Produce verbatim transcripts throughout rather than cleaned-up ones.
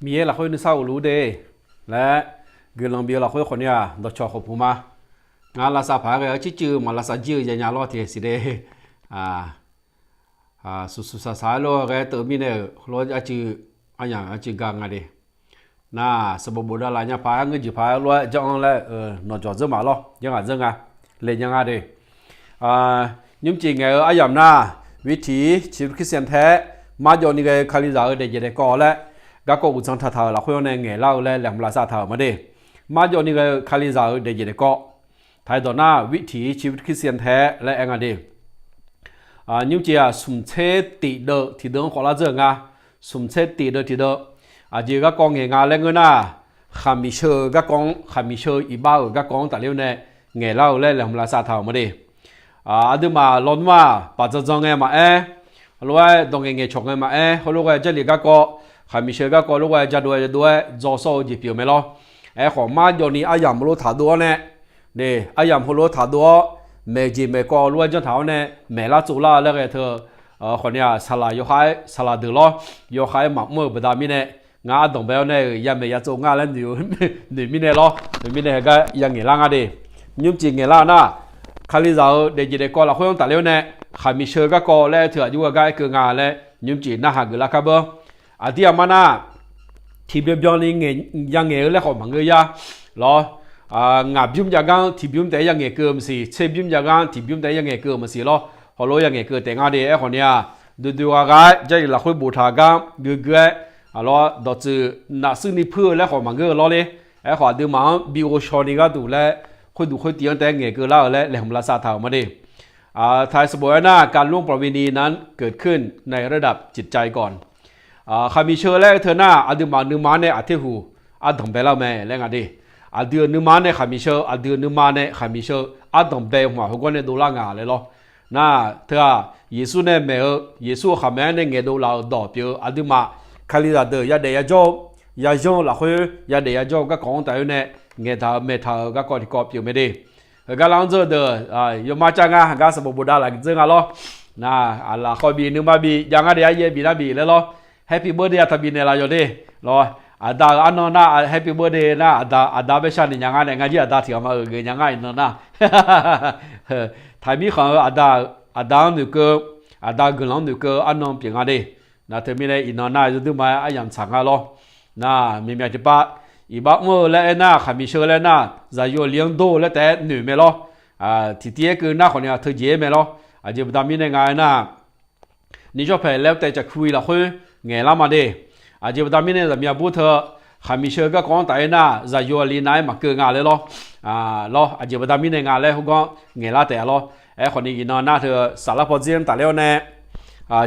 Miqyaer lafkhoer nuisar ghofluf-ur de laer guiqlanq bif-eu lafkhoer khawfni-aq, dawqcawq khawf puq ma. Ngar lavsav paq-aer ghae-eu circuiv maq lavsav jir-eu yanya lawr tiq siq de. Suqsuq saqsaq-aer lof-aer ghae teuv mirnae-euq lof-aer arcuiv aryamq arcuiv gar nga de. Nar sanqbof bofdav laf nya paq-aer ngeur jeq paq-aer lof-aer janr-anr laer nawqjawq dzeur maq lawr janr ghaq dzeur nga. Laeq nya nga de. Nymrcif ngaeq-eu aryamq nar, วิถีชีวิตคริสเตียนแท้ marjawv ni ghae-eu Kalizaq-euq daefjeq daefkawv laer garkawv uqdzan taqtaq-euq lafkhoer-anr nae ngaeqlar-eu laer laeqhmq lavsav taq-euq ma de. Marjawv ni ghae-eu Kalizaq-euq daefjeq daefkawv, ไทย dawq nar วิถีชีวิตคริสเตียนแท้ laer aer nga de. Nymrcif-aq smq tser tiq deuv tiq deuv-anr khawf lar dzeur-euq nga. Smq tser tiq deuv tiq deuv, aqjeq garkawv ngaeq nga laer ngeur nar, khaqmiq sheu-eu garkawv-anr, khaqmiq sheu-eu iqbax-euq garkawv-anr tafler-awr nae ngaeqlar-eu laer laeqhmq lavsav taq-euq ma de. Aqduimaf lawnmr-aq, baq dzandzan ngae maqaer, lof-aer dawq ngaeq ngaeq cawq ngae maqaer, heulof ghae Jarlif garkawv, khaqmiq sheu garkawv lof ghae jadov jadov-aer dzaw sawr-eu jeq pyeuf-eu mae lawr. Aerkhawf marjawv ni aryamq lof taqdov-awr nae, aryamq heulof taqdov-awr, maeq jeq maeq kawv lof-aer janr taq-awr nae, maeqlar tsovlar-eu laer ghae teu, khawfni-aq saqlaq yawkhav-aer saqlaq deuq lawr, yawkhav-aer maqmr-eu baqda mirnae, ngar ardanq bae-awr nae-euq yamaeq yatsov nga laer noeq-eu noeq mirnae lawr, noeq mirnae heugar yangaeq lar nga de. Nymrcif ngaeqlar nar, Kalizaq-euq daefjeq daefkawv lafkhoer-anr tafler-awr nae, khaqmiq sheu garkawv laer teu aqjox gar aerkeuv nga laer nymrcif narhaq geuflar kar beur. Aqdir aqmar nar, tiqbyan byanni yangaeq-eu laer khawf maqngeur ya lawr. Ngaq bymr jav gar tiqbymr taef-aer yangaeq keuv-eu maqsiq, tser bymr jav gar tiqbymr taef-aer yangaeq keuv-eu maqsiq lawr. Hawlof-aer yangaeq keuv taef nga de. Aerkhawfni-aq, doedoe ghaq ghaq-aer Jarlif lafkhoer boftaq gar guigui-aer, aqlawr dawqtsuif nafsuir ni puir-eu laer khawf maqngeur-eu lawrler. Aerkhawf aqduimaf-anr bi ghovshaw ni gharduq laer, khoerduq khoertiv-anr taef-aer ngaeqkeuv lar-euq laer laeqhmq lavsav taq-euq ma de. ไทย sanqbof aernar การล่วงประเวณีนั้นเกิดขึ้นในระดับจิตใจก่อน Khaqmiq sheu laer teu nar, aqduimaf nuima-anr nae aqterhuq ardanq baelar-eu mae laer nga de. Aqdui-euq nuima-anr nae khaqmiq sheu, aqdui-euq nuima nae khaqmiq sheu, ardanq bae-eu hmq-aq heugawr nae dovlar nga laer lawr. Nar teu-aq, Yeqsur nae maeq-eu, Yeqsur-euq khaqmae-anr nae ngaeqdov laf-euq dawq pyeuf-eu aqduimaf, Kalizaq deuq yadaef yajawr-eu, yayanr-eu lafkhoer yadaef yajawr-eu garkawv-anr taf-aer nae, ngaeqdaq-eu maeqtaq-euq garkawv tiqkawv pyeuf mae de. Heugar lar-anr dzeur-eu deuq, yawmar cav nga, heugar sanqbof bofdav laf dzeur nga lawr. Nar, aqlaf khawf bif, nuima bif, jav ngar de, aryaer bif nar bif laer lawr. Happy birthday-aq taqbif naeqlaf yawq de. Lawr, aqda-euq arnan nar, happy birthday nar, aqda, aqda baer sharni nya ngar nae, ngar jir aqda tiq ghaq ma-euq geuf nya ngar iqnan nar. Taqmir khanq-eu aqda, aqda-anr noeqkeuv, aqda guiqlanq-anr noeqkeuv-eu arnan pyeuf nga de. Nar teumirnae iqnan nar yawduima-aer aryamq tsaq nga lawr. Nar, miqmyaq tiqpav, iqbax mr-eu laer aernar, khaqmiq sheu laer nar, zaqyo aqli-anr dor-eu laer taef-aer noeq mae lawr. Tiqtiv-aer keuv nar khawfni-aq teujeq-aer mae lawr. Aqjeq baqda mirnae nga aernar, nishawr paeq laer taev caqkui lafkhoer ngaeqlar ma de. Aqjeq baqda mirnae zaqmiq aqbur teu, khaqmiq sheu garkawv-anr taf-aer nar, zaqyo aqli nav-aer maqkeuv nga laer lawr. Lawr, aqjeq baqda mirnae nga laer heugar ngaeqlar taef-a lawr. Aerkhawfni iqnan nar teu saflar pawdzer-anr tafler-awr nae,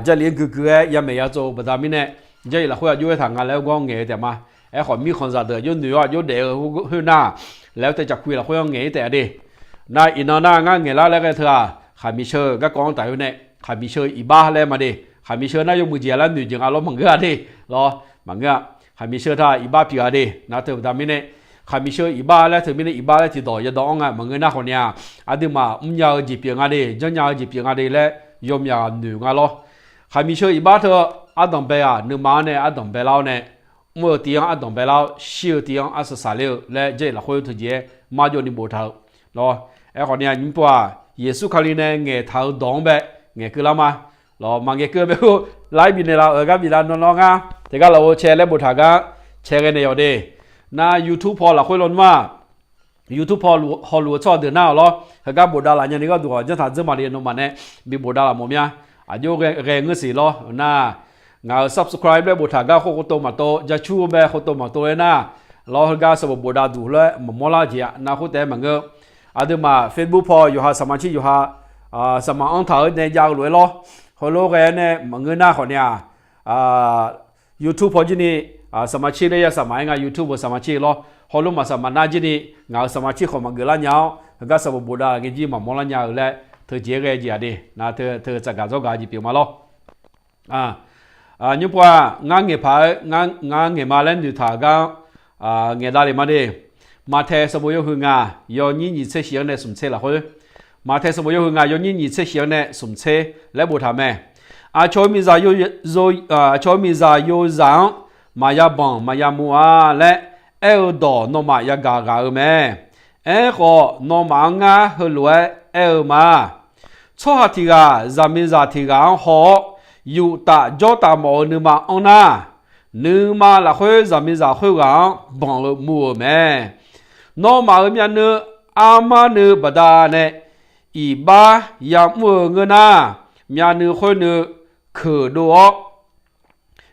Jarlif-anr guigui-aer yamaeq yatsov-eu baqda mirnae, Jarlif lafkhoer aqjox-aer taq nga laer heugar ngaeq-eu taef ma. Aerkhawf mirkhanqzaq deuq aqjox noeq-awr aqjox daef-eu khoer nar, laer taev caqkui lafkhoer-anr ngaeq-ir taef-a de. Nar iqnan nar ngar ngaeqlar laer ghae teu-aq, khaqmiq sheu garkawv-anr taf-aer nae, khaqmiq sheu iqbax laer ma de. Khaqmiq sheu nar yawmuiq jeq laer noeq jeq nga lawr maqngeur-a de. Lawr, maqngeur-a. Khaqmiq sheu taq iqbax pyeuf-a de. Nar teu baqda mirnae, khaqmiq sheu iqbax laer teumirnae iqbax laer tiqdawq yadawq-anr nga maqngeur nar khawfni-aq, aqduimaf mrnya-eu jeq pyeuf nga de, janrnya-eu jeq pyeuf nga de laer, yawmyaq noeq nga lawr. Khaqmiq sheu iqbax teu ardanq bae-aq, nuima-anr nae ardanq baelar-awr nae, mr-eu tiv-anr ardanq baelar-awr, shir-eu tiv-anr arsaq saqler-eu laer Jarlif lafkhoer teujeq-aer marjawv ni boftaq-eu lawr. Aerkhawfni-aq nymr pov-aq, Yeqsur Kali nae ngaeqtaq-eu dawq-anr bae ngaeqkeuv lar ma. Lawr, maqngaeq keuv bae-or, lar-ir bifnaeq laf-euq gar bifnaeq nawr nawr ngar, tiqgar lafov cae laer boftaq gar cae ghae naeq yawq de. Nar YouTube paw lafkhoer lawnmr-aq, YouTube paw hawluf-eu tsawrhaq deuq nar-awq lawr, heugar bofdav laf nyani gharduq-aq janr taq dzeur maqle nawmaf nae bi bofdav laf mawf mya. Aqjox ghae ngeur siq lawr nar, ngaq-euq subscribe laer boftaq gar khoer khov tov maqtov, jacur-eu bae khov tov maqtov-aer nar, lawr heugar sanqbof bofdav duq lof-aer maqmawr lar jeq-a nar khoer taef-aer maqngeur. Aqduimaf Facebook paw yawqha saqmaq cir yawqha, saqmaq anr taq-eu nae jav-eu lof-aer lawr, heulof ghae-aer nae maqngeur nar khawfni-aq, YouTube paw jir ni, saqmaq cir laer ya saqmaq-aer nga YouTube-eu saqmaq cir lawr, hawlof maq saqmaq nar jir ni, ngaq-euq saqmaq cir khawf maqgeuf lar nya-awr, heugar sanqbof bofdav ngae jir maqmawr lar nya-eu laer teujeq-aer ghae jeq-aq de. Nar teu teu tsafgaq dzawrgaq jeq pyeuf ma lawr. Nymr pov-aq, ngar ngaeq paq-aer, ngar ngaeq ma laer noeqtaq-eu gar-anr ngaeq davle ma de. Maqtaeq sanqbof yawhuiq ngaq yawnyir nyiq tser shif-anr nae smq tser lafkhoer, Maqtaeq sanqbof yawhuiq ngaq yawnyir nyiq tser shif-anr nae smq tser laer boftaq mae. Aqcawq-eu miqzaq yo, aqcawq-eu miqzaq yozaq-anr maqya banq maqya muv-a laer aer-eu dawq nawmaf yagaq ghaq-eu mae. Aerkhawf, nawmaf-anr ngar heulof-aer aer-eu ma. Tsawrhaq tiq ghaq zaqmiqzaq tiq ghaq-anr haw-awr, yuf taf jawr taf mawf-eu nuima anr nar, nuima lafkhoer zaqmiqzaq khoerghaq-anr banq-eu muv-euq mae. Nawmaf-euq myavnuiv armar nuiv baqdanae iqbax yamr-eu ngeur nar, myavnuiv khoer nuiv keuqdov-awr,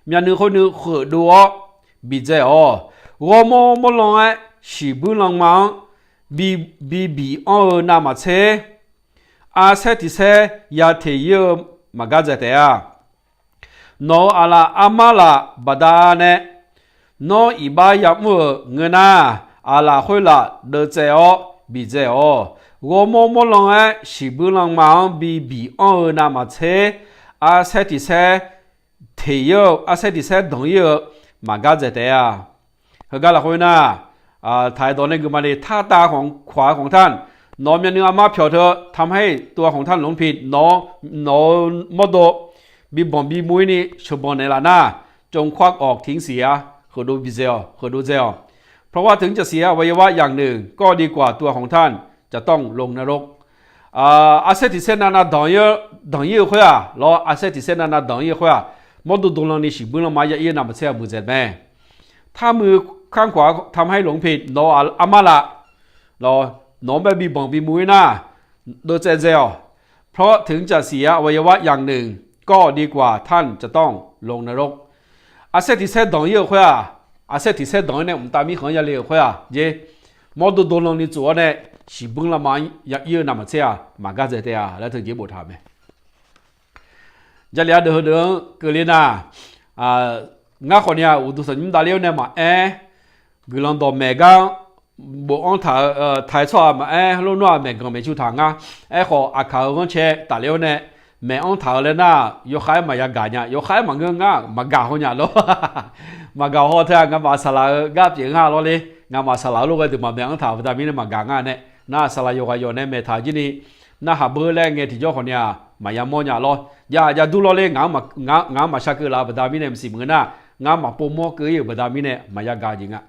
myavnuiv khoer nuiv kheufdov-awr bidzae-awq. Ghawrmawr mawr lan-aer shiqbuir lanma-anr bi, bi biq anr-eu navmaqtser, arsaer tiq saer ya teq ir-eu maqgar dzaeq taef-a. Nawq-euq aqlaf armar laf baqdanae nawr iqbax yamr-euq ngeur nar, aqlaf khoer laf deuvtsaev-awr bidzae-awq. Ghawrmawr mawr lan-aer shiqbuir lanma-anr bi biq anr-eu navmaqtser, arsaer tiq saer teq ir-eu, arsaer tiq saer danq ir-eu maqgar dzaeq taef-a. Heugar lafkhoer nar, taq-aer dawq nae guiqma le tartav khanq khaq-eu khanqtanr, nawq-eu myavnuiv armar pyawq teu tamhaer-iq tov-a khanqtanr lmqpir nawq, nawq-eu mawrdo bibanq bimuv ir ni sheuqbanq naeqlaf nar, จงควักออกทิ้งเสีย kheufdov bidzae-awq, kheufdov dzae-awq. เพราะว่าถึงจะเสียอวัยวะอย่างหนึ่ง ก็ดีกว่าตัวของท่านจะต้องลงนรก Arsaer tiq saer navnav danq ir-eu khoer-aq lawr, arsaer tiq saer navnav danq ir-eu khoer-aq, mawrdo dovlan ni shiqbuir lanma ya ir-eu navmaqtser aqmuiq dzaeq mae. Tarmuiq kanr khaq-eu tamhaer lmqpir nawq-eu armar laf, nawq-anr bae bibanq bimuv ir nar, deuvtsaev dzae-awq. เพราะถึงจะเสียอวัยวะอย่างหนึ่ง ก็ดีกว่าท่านจะต้องลงนรก Arsaer tiq saer danq ir-eu khoer-aq, arsaer tiq saer danq ir nae mqtav mirkhanq-anr yale-euq khoer-aq jeq, mawrdo dovlan ni tsof-awr nae shiqbuir lanma-anr ya ir-eu navmaqtser-aq maqgar dzaeq taef-a laer teujeq boftaq-euq mae. Jarlif ardeuv heudeuq-anr keuvle nar, ngar khawf ni-aq uqduq tanqnymr davler-awr nae maqaer, guiqlanq dawqmaeq gar bofanr taq-eu, taq-aer tsawrhaq maqaer, heulof nawr-aq maeqganq maeqcu taq ngar. Aerkhawf aqkaq-euq ghanrcae tafler-awr nae maeq-anr taq-eu laer nar, yawkhav-aer maqya gaq nya, yawkhav-aer maqngeur ngar maqgaq haw nya lawr. Maqgaq haw teu-aq ngamaf saqlaq-eu gar pyeuf ngar lawrler, ngamaf saqlaq-eu lof ghae deuq maqmaeq-anr taq-euq baqda mirnae maqgaq ngar nae, nar saqlaq yawqghaq yawq nae maeq taq jir ni narhaq beur laer ngae tiqjawr khawf ni-aq maqya mawr nya lawr. Jav jav dur lawrler, ngaq-anr maqshar keuv laf-eu baqda mirnae maqsiq maqngeur nar, ngar maqpov mawr keuv ir-euq baqda mirnae maqya gaq jeq nga.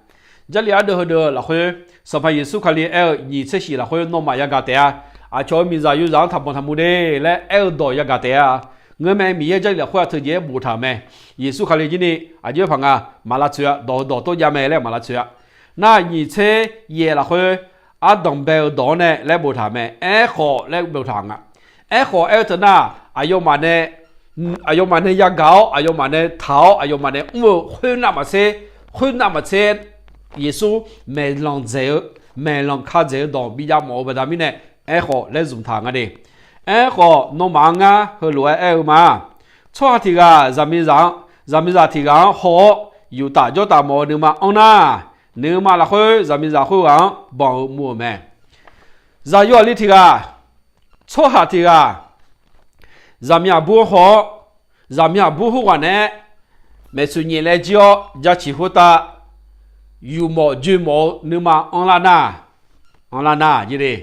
Jarlif ardeuv heudeuq lafkhoer, Sanqpaq Yeqsur Kali aer-eu nyiq tser shif lafkhoer nawmaf yagaq taef-a. Aqcawq-eu miqzaq yozaq-anr taqbanq taqmuv de laer aer-eu dawq yagaq taef-a. Ngeurmae, Miqyaer Jarlif lafkhoer-aq teujeq-aer boftaq-euq mae. Yeqsur Kali jir ni aqjox-aer paq nga, maqlavtsoeq-a, dawq heudawq tov jav mae laer maqlavtsoeq-a. Nar nyiq tser yaef lafkhoer ardanq bae-eu dawq-anr nae laer boftaq-euq mae. Aerkhawf laer boftaq nga. Aerkhawf aer-eu teu nar, aqyawfmaf nae, aqyawfmaf nae yagaq-awr, aqyawfmaf nae taq-awr, aqyawfmaf nae mr-eu khoer navmaqtser, khoer navmaqtser Yeqsur maeqlanq dzaeq-eu, maeqlanq ka dzaeq-eu dawq bijav mawf-eu baqda mirnae, aerkhawf laer zmqtaq nga de. Aerkhawf nawmaf-anr ngar heulof-aer aer-eu ma. Tsawrhaq tiq ghaq zaqmiqzaq-anr, zaqmiqzaq tiq ghaq-anr haw-awr, yuf taf jawr taf mawf-eu nuima anr nar, nuima lafkhoer zaqmiqzaq khoerghaq-anr banq-eu muv-euq mae. Zaqyo aqli tiq ghaq, tsawrhaq tiq ghaq, zaqmiq aqbur-anr haw-awr, zaqmiq aqbur khoerghaq naeq-aer maeqtsoeq nyaef laer jir-awr, jaciq khoertav yufmawf joeqmawf-eu nuima anrlar nar, anrlar nar jir de,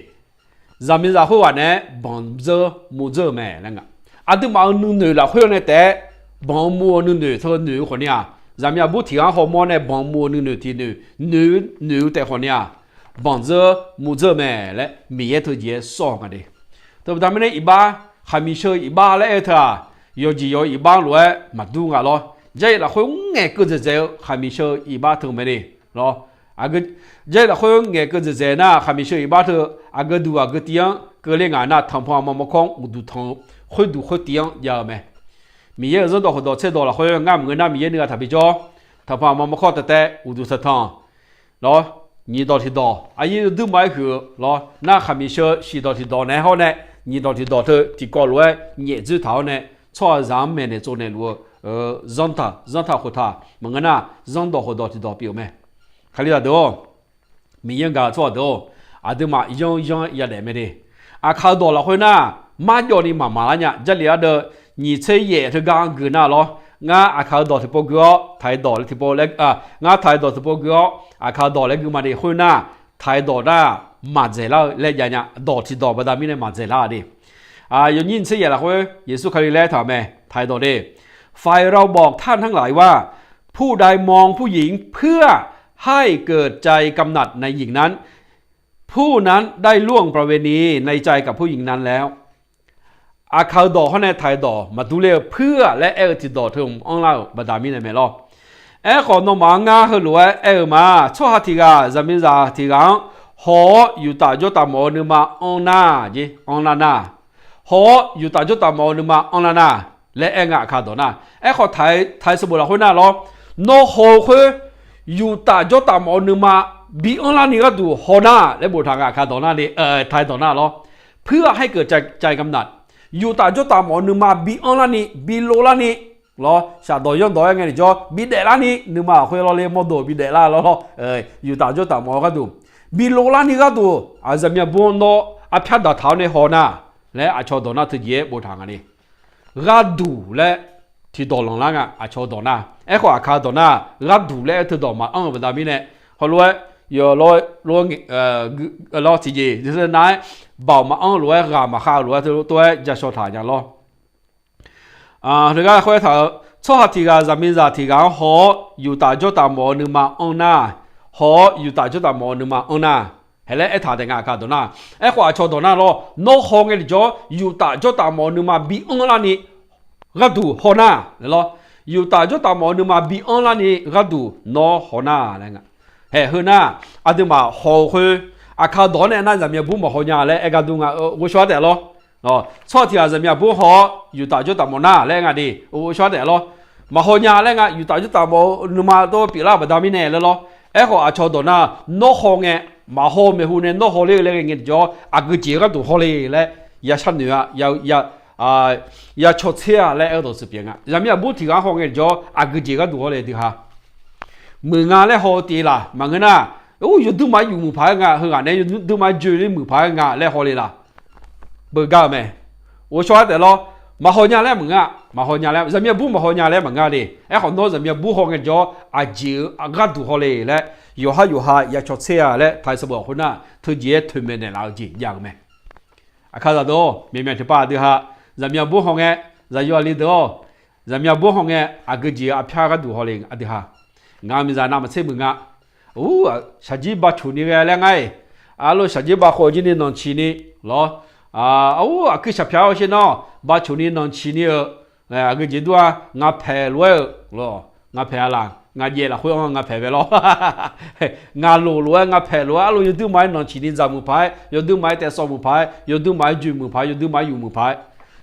zaqmiqzaq khoerghaq naeq-aer banq dzeur muv dzeur-euq mae laer nga. Aqduimaf-euq nuinoeq lafkhoer-awr nae taef-aer banq-eu muv-eu nuinoeq teu noeq-eu khawf ni-aq, zaqmiq aqbur tiq ghaq-anr hawmawr nae banq muv-eu nuinoeq tiq noeq noeq-eu taef khawf ni-aq, banq dzeur muv dzeur-eu mae laer Miqyaer teujeq-aer sawr-eu nga de. Teubaqda mirnae iqbax, khaqmiq sheu-eu iqbax laer aer-eu teu-aq, yawqjeq yawq-eu iqbax lof-aer maqdur nga lawr. Jarlif lafkhoer ngaeqkeuv dzaeqdzaeq-eu khaqmiq sheu-eu iqbax teu mae de lawr. Jarlif lafkhoer ngaeqkeuv dzaeqdzaeq nar, khaqmiq sheu-eu iqbax teu aqgeu duq aqgeu tiv-anr keuvle ngaq nar, tanqpanq aqma mawrkawr-anr uqduq tanq-eu khoerdawq khoertiv-anr jav-eu mae. Miqyaer-euq zanrdawq khofdawq tserdawq lafkhoer ngar maqngeur nar, Miqyaer nuighaq taqbi jawr, tanqpanq aqma mawrkawr taev taev uqduq tanqtanq lawr, nyiq dawq tiq dawq aqyuif duirma-aer huiq-eu lawr nar, khaqmiq sheu shiq dawq tiq dawq naeq-aer hawr nae, nyiq dawq tiq dawq teu tiqkawv lof-aer nyaef dzoer taq-awr nae, tsawrhaqzaq-anr maeqnaeq tsovnaeq luf-eu zanrtaq zanrtaq khoftaq maqngeur nar, zanrdawq khofdawq tiq dawq pyeuf-eu mae. Kalizaq deuq-or, Miqyaer-anr gaq-eu tsawrhaq deuq-or, aqduimaf yanr yanr yadaef mae de. Aqkaq-eu dawq lafkhoer nar, marjawv ni maqmaq lar nya. Jarlif ardeuv nyiq tser yaef teugar-anr gui nar lawr, ngar aqkaq-eu dawq tiqpov gui-awr taq-aer dawq laer tiqpov laer, ngar taq-aer dawq tiqpov gui-awr aqkaq-eu dawq laer gui ma de khoer nar, taq-aer dawq nar maqdzaeq lar-eu laer jav nya. Dawq tiq dawq baqda mirnae maqdzaeq lar-a de. Yawnyir nyiq tser yaef lafkhoer Yeqsur Kali laer taq-euq mae, taq-aer dawq de. ฝ่ายเราบอกท่านทั้งหลายว่า ผู้ใดมองผู้หญิงเพื่อให้เกิดใจกำหนัดในหญิงนั้น ผู้นั้นได้ล่วงประเวณีในใจกับผู้หญิงนั้นแล้ว Aqkaq-eu dawq hawr nae taq-eu dawq maqdur ler-eu เพื่อ laer aer-eu tiqdawq teu mq-anr lar-euq baqda mirnae mae lawr. Aerkhawf, nawmaf-anr ngar heulof-aer aer-eu ma, tsawrhaq tiq ghaq, zaqmiqzaq tiq ghaq-anr haw-awr yuftaf jawrtaf mawf-eu nuima anr nar, anr lar nar, haw-awr yuftaf jawrtaf mawf-eu nuima anr lar nar laer aer nga. Aqkaq dawq nar, aerkhawf taq-eu sanqbof lafkhoer nar lawr, nawr haw-eu khoer yuftaf jawrtaf mawf-eu nuima bi anr larni gharduq haw nar laer boftaq nga. Aqkaq dawq nar ni, taq-eu dawq nar lawr, เพื่อให้เกิดใจกำหนัด yuftaf jawrtaf mawf-eu nuima bi anr larni, bi lov larni lawr, shafdawq yanrdawq-aer ngae tiqjawr bi daef larni, nuima lafkhoer lawr le mawrdo bi daef lar lawr lawr, yuftaf jawrtaf mawf-eu gharduq bi lov larni gharduq, zaqmiq aqbur nawr arpyar daqtaq-awr nae haw nar laer aqcawq dawq nar teujeq-aer boftaq nga ni. Gharduq laer tiqdawq lanqlar nga. Aqcawq dawq nar, aerkhawf Aqkaq dawq nar gharduq laer aer teudawq maqanr-euq baqda mirnae, heulof-aer yawlawr lawr tiqjeq nar-aer baoq maqanr-eu lof-aer ghaq maqkhav-eu lof-aer teu tov-aer jashaw taq nya lawr. Heugar khoer taq-euq tsawrhaq tiq ghaq zaqmiqzaq tiq ghaq-anr haw-awr yuftaf jawrtaf mawf-eu nuima anr nar, haw-awr yuftaf jawrtaf mawf-eu nuima anr nar, hae laer aertaq taef nga. Aqkaq dawq nar, aerkhawf aqcawq dawq nar lawr, nawr haw ngae tiqjawr yuftaf jawrtaf mawf-eu nuima bi anr larni gharduq haw nar laer lawr, yuftaf jawrtaf mawf-eu nuima bi anr larni gharduq nawr haw nar laer nga. Hae heu nar, aqduimaf haw-eu khoer, Aqkaq dawq-anr nae nar zaqmiq aqbur maqhaw nya laer aer gar dur nga. Ghovshaw-aer taef lawr, tsawrhaq tiq ghaq zaqmiq aqbur haw-awr yuftaf jawrtaf mawf nar laer aer nga de. Ghovshaw-aer taef lawr, maqhaw nya laer nga. Yuftaf jawrtaf mawf-eu nuima dawr pyeuflar-eu baqda mirnae laer lawr. Aerkhawf aqcawq dawq nar, nawr haw ngae maqhaw maeqhu nae nawr haw ler-eu laer ghae ngae tiqjawr aqgeu jeq gharduq haw le laer ya sharnoeq-a, ya cawtser-a laer aer-eu dawqtsuif pyeuf nga. Zaqmiq aqbur tiq ghaq-anr haw ngae tiqjawr aqgeu jeq gharduq haw le dui ha. Muiq nga laer haw-eu tiv laq maqngeur nar, yawduirma-aer yuf muiq paq-aer nga, heughaq nae yawduirma-aer joe ler muiq paq-aer nga laer haw le laq. Beugar-eu mae. Ghovshaw-aer taef lawr, maqhaw nya laer maqngeur-a, maqhaw nya laer, zaqmiq aqbur maqhaw nya laer maqngeur de. Aerkhawf nawr zaqmiq aqbur haw ngae tiqjawr aqjeq-eu gharduq haw le laer, yawqhar yawqha ya cawtser-a laer taq-eu sanqbof khoer nar teujeq-aer toeqmaeq naeqlaf-eu jeq jav-eu mae. Aqkaq zaqdeuq-awr, myaqmyaq tiqpav aqdui ha, zaqmiq aqbur haw ngae, zaqyo aqli deuq-awr, zaqmiq aqbur haw ngae, aqgeu jeq-eu arpyar gharduq haw le aqdui ha. Ngaq-euq miqzaq navmaqtser muiq nga. Ur, shaqjir ba coq ni ghae laer ngar-iq, arlov shaqjir ba khawf jir ni nanqciq ni lawr, ur, aqkuir shaqpyaq-awr sher nawr ba coq ni nanqciq ni-euq, aqgeu jeq dur-a, ngaq paeq lof-aer-euq lawr, ngaq paeq-a laq, ngaq jaev lafkhoer-anr ngaq paeq bae lawr. Ngaq lof lof-aer ngaq paeq lof-aer arlov yawduirma-aer nanqciq ni dzaq muiq paq-aer, yawduirma-aer taef sawv muiq paq-aer, yawduirma-aer joe muiq paq-aer, yawduirma-aer yuf muiq paq-aer,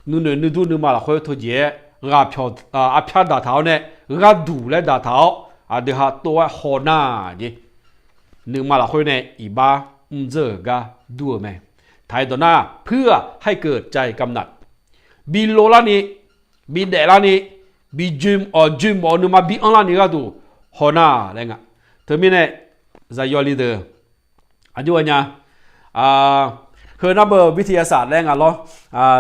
nuinoeq nuidur nuima lafkhoer teujeq-aer ghaq pyawq arpyar daqtaq-awr nae, gharduq laer daqtaq-awr aqdui ha tov-aer haw nar jeq, nuima lafkhoer nae iqbax mrdzeur-euq gar dur-eu mae. Taq-aer dawq nar, เพื่อให้เกิดใจกำหนัด bi lov larni, bi daef larni, bi joe, joe mawf-eu nuima bi anr larni gharduq haw nar laer nga. Teumirnae zaqyo aqli deuq, aqjox-a nya, heu nar beu วิทยาศาสตร์ laer nga lawr,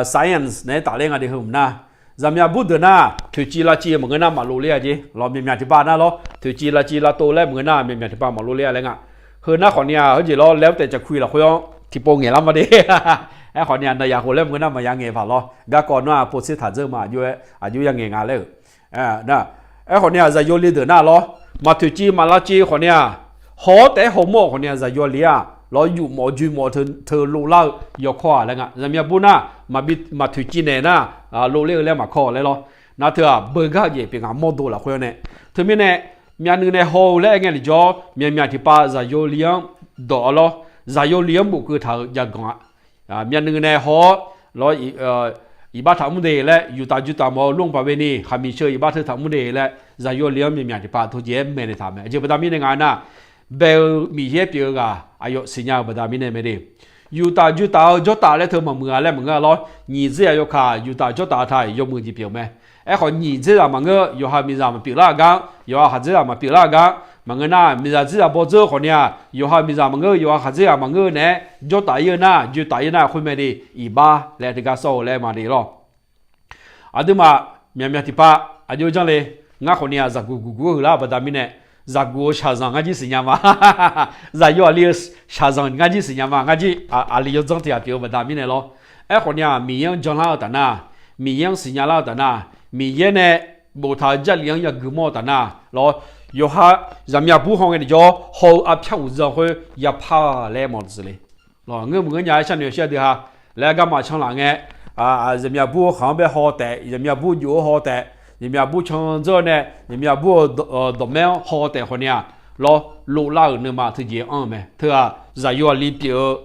science naeq-aer tafler nga de heu mq nar, zaqmyaq bur deuq nar toeqciv lavciv-eu maqngeur nar maqlov ler-a jeq lawr, myaqmyaq tiqpav nar lawr, toeqciv lavciv lavtov laer maqngeur nar myaqmyaq tiqpav maqlov ler-a laer nga. Heu nar khawf ni-aq, heujeq lawr laer-awr taef caqkuiq lafkhoer-anr tiqpov ngaeq lar ma de. Aerkhawf ni-aq, nawnyaf khof laer maqngeur nar maqya ngaeq paq lawr, garkawv nar-aq povtser taq dzeur ma, aqjox ya ngaeq nga laer-euq. Aerkhawf ni-aq, zaqyo le deuq nar lawr, maq toeqciv maq lavciv khawf ni-aq, haw-awr taef-aer hawmawr-eu khawf ni-aq, zaqyo le-aq lawr, yuf mawf joe mawf teu lov lar-eu yawkawr-aq laer nga. Zaqmyaq bur nar, maq toeqciv naeq nar, lov ler-eu laer maqkawr laer lawr. Nar teu-aq, beugar jeq pyeuf nga mawrdo lafkhoer-anr nae. Teumirnae, myavnuiv nae haw-eu laer aer ngae lef jawr, myaqmyaq tiqpav zaqyo le-anr dawq-a lawr, zaqyo le-anr bofkeuv taq-euq jav ganq-a. Myavnuiv nae haw-awr lawr, iqbax taqmr de laer, yuf taf joe taf mawf-eu ล่วงประเวณี khaqmiq sheu iqbax teu taqmr de laer, zaqyo le-anr myaqmyaq tiqpav teujeq-aer maeqnaeq taq mae. Aqjeq baqda mirnae nga nar, bae-eu Miqyaer pyeuf-eu ghaq aqyawf siqnya-eu baqda mirnae mae de. Yuf taf joe taf-eu jawr taf laer teu maqmuiq-a laer maqngeur-a lawr, nyiq dzer-aq yawkaq yuf taf jawr taf taq yawmuiq jeq pyeuf mae. Aerkhawf nyiq dzer-aq maqngeur, yawqha miqzaq maqpyeuf lar-eu gar, yawqha khaqdzer-aq maqpyeuf lar-eu gar, maqngeur nar miqzaq dzer-aq bawdzeur khawf ni-aq, yawqha miqzaq maqngeur, yawqha khaqdzer-aq maqngeur naeq-aer jawr taf ir-eu nar, joe taf ir nar khoermae de, iqbax laer teugar sawr-eu laer ma de lawr. Aqduimaf myaqmyaq tiqpav aqjox janr le, ngar khawf ni-aq zaqguq guq guq-eu huiqlar-eu baqda mirnae, zaqguq-eu shaqzanq ngar jir siqnya ma. Zaqyo aqli-eu shaqzanq ngar jir siqnya ma, ngar jir aqli yawdzanr tiq ghaq pyeuf-eu baqda mirnae lawr. Aerkhawf ni-aq Miqyaer-anr janlar-eu taf nar, Miqyaer-anr siqnya lar-eu taf nar, Miqyaer nae boftaq-eu Jarlif-anr yagui mawr-eu taf nar lawr, yawqha zaqmyaq bur haw ngae tiqjawr haw-eu arpyar uqdzan khoer yapar laer mawf taq le. Ngeur mq ngeur nya-aer sharnoeq shir aqdui ha laer garma canlaf ngae, zaqmyaq bur-eu khaq-anr bae haw taef, zaqmyaq bur jof-anr haw taef, zaqmyaq bur can dzeur nae, zaqmyaq bur-eu dawqmaer-anr haw taef khawf ni-aq lawr, lovlar-euq nuima teujeq anr-eu mae. Teu-aq zaqyo aqli pyeuf-eu,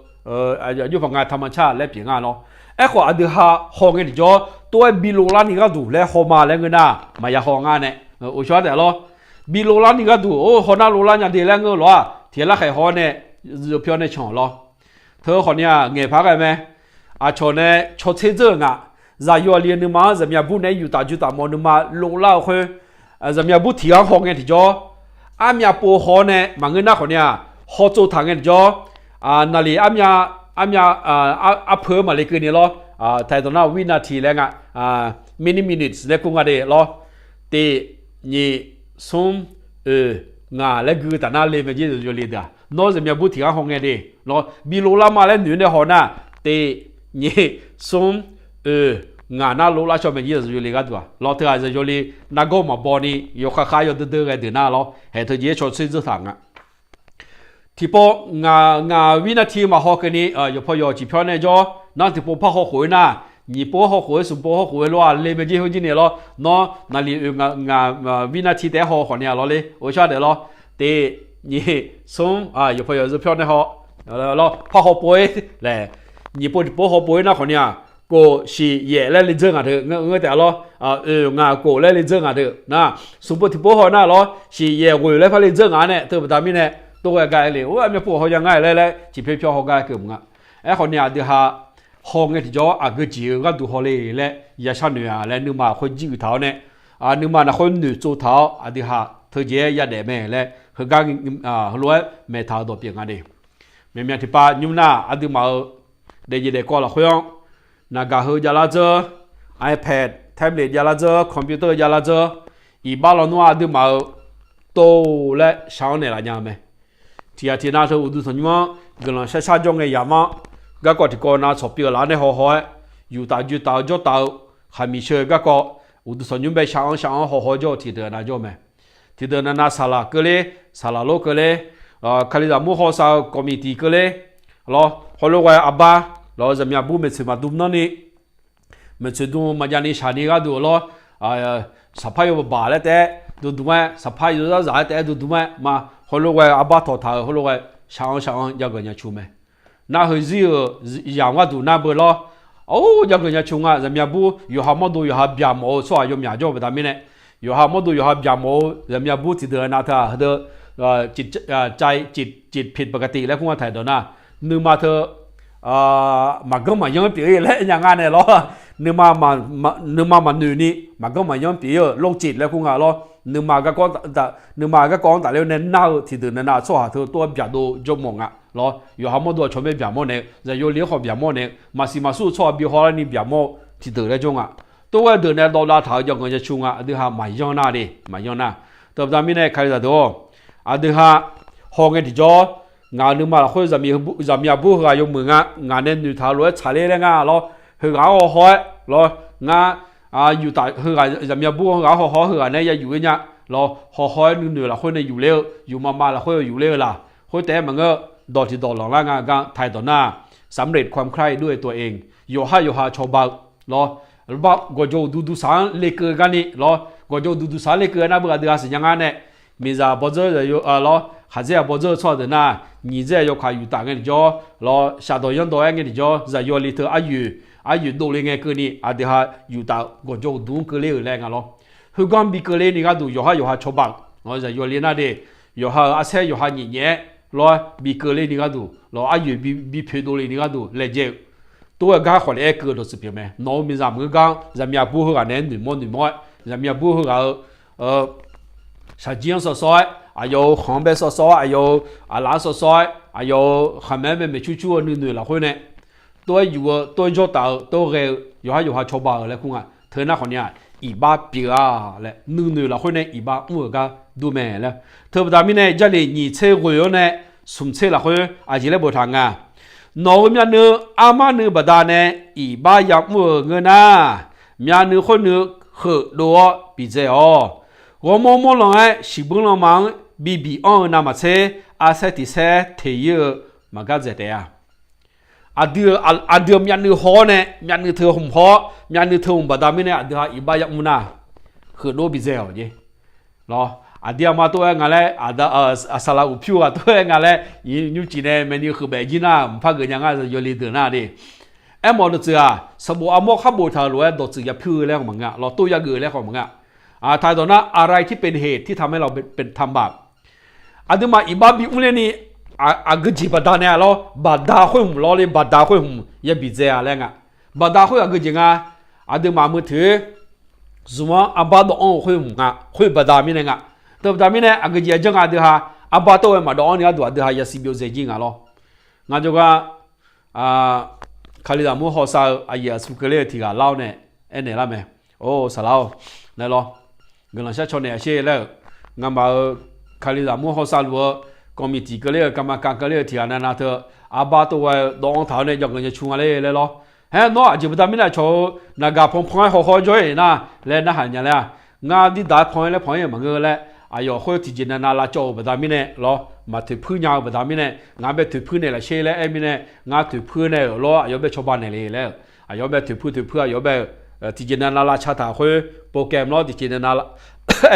aqjox paq nga taqma car laer pyeuf nga lawr. Aerkhawf aqdui ha haw ngae tiqjawr tov-aer bi lovlar ni gharduq laer haw ma laer ngeur nar, maqya haw ngar nae, uqshawr taef lawr. Bi lovlar ni gharduq or haw nar lovlar nya de laer ngeur-eu lof-aq tiq ghaq larkhaeq haw-awr nae, zeuqpyawr nae can-awq lawr. Teu khawf ni-aq ngaeq paq ghae mae. Aqcawq nae cawtser dzeur-euq nga. Zaqyo aqli-eu nuima-anr zaqmyaq bur naeq-aer yuftaf juftaf mawf nuima lovlar-eu khoer, zaqmyaq bur tiq ghaq-anr haw ngae tiqjawr, armyav pov haw-awr nae maqngeur nar khawf ni-aq, hawtsov taq ngae tiqjawr, naqlif armyav, armyav, arpeu-anr maqle keuv ni lawr, taqdawq nar winati laer nga, many minutes laer kur nga de lawr. Tiq, nyiq, smr, oeq, ngaq laer gui taf nar le mae jir zaqyo aqli deuq-aq. Nawr zaqmyaq bur tiq ghaq-anr haw ngae de lawr, bi lovlar ma laer noeq nae haw nar, tiq, nyiq, smr, oeq, ngaq nar lovlar caw mae jir zaqyo aqli gharduq-aq lawr. Teu-aq zaqyo aqli nargawr maqbaw ni yawkhav khav yawdeur deur ghae deuq nar lawr, haeq teujeq-aer cawtser dzeur taq nga. Tiqpov ngaq, ngaq winati maqhaw keuvni, yawqpaw yawq ciqpyawr nae jawr nar tiqpov par haw khof-aer nar, nyiq pov haw khof-aer smq pov haw khof-aer lof-aq le mae jir khoer jir ni lawr. Nawr naqlif oeq ngaq, ngaq winati taef-aer haw khawf ni-aq lawr le, uqshawr taef lawr. Tiq, nyiq, smr, yawqpaw yawq zeu pyawr nae haw lawr, par haw pov-aer laer, nyiq pov tiqpov haw pov-aer nar khawf ni-aq, kof shiq yaef laer le dzeur ngaq deuq ngeur taef lawr. Oeq ngaq kof laer le dzeur ngaq deuq nar, smq pov tiqpov haw nar lawr, shiq yaef ghoeq laer par le dzeur ngaq-anr nae teu baqda mirnae, tov ghae gar aer le, or armyav pov haw ya ngar laer laer ciqpyawr pyawr haw gar keuv mq nga. Aerkhawf ni aqdui ha haw ngae tiqjawr aqgeu jeq-eu gharduq haw le laer ya sharnoeq-a laer nuima khoer jir uiq taq-awr nae, nuima nafkhoer noeqtsov taq-awr aqdui ha teujeq-aer yadaef mae laer heugar, heulof-aer maeqtaq-eu dawq pyeuf nga de. Myaqmyaq tiqpav nymr nar aqduimaf-euq daefjeq daefkawv lafkhoer-anr, naqgaq heu javlar dzeur, iPad, tablet javlar dzeur, computer javlar dzeur, iqbax lawnmr-aq aqduimaf-euq tov laer shaq-anr naeqlaf nya-eu mae. Tiq ghaq tiq nav teu uqduq tanqnymr-anr guiqlanq sharshar jawr ngae yamq-anr, garkawv tiqkawv nav tsawq pyeuf-eu laf-anr nae haw haw-aer, yuftaf juftaf-eu jawrtaf-eu khaqmiq sheu garkawv, uqduq tanqnymr bae shaq-anr shaq-anr haw haw jawr-eu tiqdeuq nav jawr mae. Tiqdeuq nav nav saqlaq keuvler, saqlaq lor keuvler, kalizaq mur hawsav-eu kawqmiq tiq keuvler lawr, heulof ghae arbar lawr, zaqmyaq bur maeqtsoeq maqdm nanr ni, maeqtsoeq dm maqjav ni shaq ni gharduq lawr, saqpar yawbaq laer taef-aer dm dm-aer, saqpar yawzar zaq laer taef-aer dm dm-aer ma, heulof ghae arbar tawq taq-euq heulof ghae shaq-anr shaq-anr jav ganq nya cu mae. Nar heuzir-euq yamq gharduq nar beu lawr, or jav ganq nya cu nga. Zaqmyaq bur yawqha mawrdo yawqha byaqmawf-eu tsawrhaq yawmyaq jawr-eu baqda mirnae, yawqha mawrdo yawqha byaqmawf-eu zaqmyaq bur tiqdeuq nav teu-aq heudeuq, cif pit paqkaqtiv laer kur nga taq dawq nar, nuima teu maqganr maqyanr pyeuf-ir laer nya nga nae lawr, nuima maqnoeq ni maqganr maqyanr pyeuf-ir-eu lorcif laer kur nga lawr, nuima garkawv-anr tafler-eu nae nar-eu tiqdeuq nav nav tsawrhaq teu tov-aer byaqdov jawrmawf nga lawr. Yawqha mawrdo aqcawq mae byaqmawr naeq-eu, zaqyo li-anr khawf byaqmawr naeq-eu, maqsiq maqsur-eu tsawrhaq bi haw lar ni byaqmawr-eu tiqdeuq laer jawr nga. Tov ghae deuq nae dawvdav taq-eu jav ganq nya cu nga. Aqdui ha maqyanr nar de, maqyanr nar. Teubaqda mirnae kalizaq deuq-or, aqdui ha haw ngae tiqjawr, ngaq-euq nuima lafkhoer zaqmyaq bur heughaq yawmuiq nga, ngaq nae noeqtaq-eu lof-aer tsaqler laer nga lawr, heughaq-anr haw haw-aer lawr, ngar yuf taf heughaq zaqmyaq bur heughaq-anr haw haw-aer heughaq nae ya yuf-ir nya lawr, haw haw-aer nuinoeq lafkhoer nae yufler-eu, yufmav mav lafkhoer yufler-eu laq, khoer taef-aer maqngeur, dawq tiqdawq lanqlar nga gar taq-iq dawq nar, สำเร็จความใคร่ด้วยตัวเอง yawqhar yawqha cawba-eu lawr, bar gawqjawq uqduq duqsaq-anr lekeuv garni lawr, gawqjawq uqduq duqsaq-anr lekeuv nar beu aqdui-aq siqnya ngar nae, miqzaq bawdzeur lawr, khaqdzer-aq bawdzeur-eu tsawrhaq deuq nar, nyiq dzer-aq yawkaq yuf taf ngae tiqjawr lawr, shafdawq yanrdawq-aer ngae tiqjawr, zaqyo li teu aryoeq, aryoeq dovle ngae keuvni aqdui ha yuf taf-eu gawqjawq uqduq-anr keuvler-euq laer nga lawr. Heugar bi keuvler ni gharduq yawqhar yawqha cawba-euq, zaqyo li nar de, yawqha-euq arsaer yawqha nyiq nyaef-aer lawr-aer bi keuvler ni gharduq lawr, aryoeq bi poeqdov le ni gharduq laejae-eu, tov-aer gar khawf le-aer keuv-eu dawqtsuif pyeuf mae. Nawq-euq miqzaq maqngeur gar zaqmyaq bur heughaq naeq-aer noeqmawr noeqmawr-aer, zaqmyaq bur heughaq-euq shaqjir-anr sawv sawv-aer, aqyawf-euq khanq-anr bae sawv sawv-aer, aqyawf-euq aqlaf-anr sawv sawv-aer, aqyawf-euq khaqmae-anr bae maeqcur cur-eu nuinoeq lafkhoer nae, tov-aer yuf-eu, tov-aer jawr taf-eu, tov-aer ghae-eu, yawqhar yawqha cawba-euq laer kur nga. Teu nar khawf ni-aq, iqbax pyeuf-a laer nuinoeq lafkhoer nae iqbax mr-euq gar dur mae laer. Teubaqda mirnae Jarlif nyiq tser ghoeq-awr nae smq tser lafkhoer aqjeq laer boftaq nga. Nawq-euq myavnuiv armar nuiv baqdanae iqbax yamr-euq ngeur nar, myavnuiv khoernuiv heufdov-awr bidzae-awq. Ghawrmawr mawr lanq-aer shiqbuir lanma-anr bibiq anr-eu navmaqtser, arsaer tiq saer teq-ir-eu maqgar dzaeq taef-a. Aqdui-euq, aqdui-euq myavnuiv haw-awr nae, myavnuiv teu hmq haw-awr, myavnuiv teu hmq baqda mirnae aqdui-aq iqbax yamr nar, heufdov bidzae-awq jeq. Lawr, aqdir aqma tov-aer nga laer, aqda, aqsaqlaq uqpyur ghaq tov-aer nga laer, nymrcif nae maeqni heubaef jir nar, mqpar geuf nya ngar yawli deuq nar de. Aermawf dawqtsuif-aq, sanqbof armawr khar boftaq-euq lof-aer dawqtsuif yapyur-eu laer khawf maqngeur, lawr tov yageuf laer khawf maqngeur. Taqdawq nar, อะไรที่เป็นเหตุที่ทำให้เราเป็น ทำบาป Aqduimaf iqbax bimr ler ni, aqgeujeq baqda nae-a lawr, baqda khoer hmq lawr le, baqda khoer hmq yabi dzae-a laer nga. Baqda khoer aqgeujeq nga, aqduimaf meuq toeq-ir zmq-anr arbar dawv-anr-eu khoer hmq nga, khoer baqda mirnae nga. Teubaqda mirnae aqgeujeq aqjanr nga deuq ha, arbar tov-aer maqdawv-anr ni gharduq aqdui ha yasiq byov dzae jir nga lawr. Ngar jawrgar, Kalizaq mur hawsav-eu aqyuif aqtsu keuvler-eu tiq ghaq lar-awr nae aernaeq lar mae. Or saqlaq-awr, naeq lawr, guiqlanq shar caw naeq-a sher laer-euq, ngamaf-euq Kalizaq mur hawsav luf-eu กรรมการ keuvler-eu, กรรมการ keuvler-eu tiq ghaq navnav teu, arbar tov ghae-eu dawv-anr taq-awr nae jawrganq nya cu nga le laer lawr. Haer nawr aqjeq baqda mirnae cawq-eu naqgaq panpan-aer hawhaw jawr-ir nar laer narhaq nya laer-a. Ngar dirdaq-aer pan-aer laer pan-aer maqngeur laer, aqyawf khoer tiqjeq navnav lavcawv-euq baqda mirnae lawr, maqtoeqpuir nya-eu baqda mirnae, ngaq-anr bae toeqpuir naeq laf sher laer aer mirnae, ngar toeqpuir naeq-euq lawr, aqyawf bae cawba naeq le laer-euq, aqyawf bae toeqpuir toeqpuir aqyawf bae-euq tiqjeq navnav lavcaq taq khoer, โปรแกรม lawr tiqjeq navnav,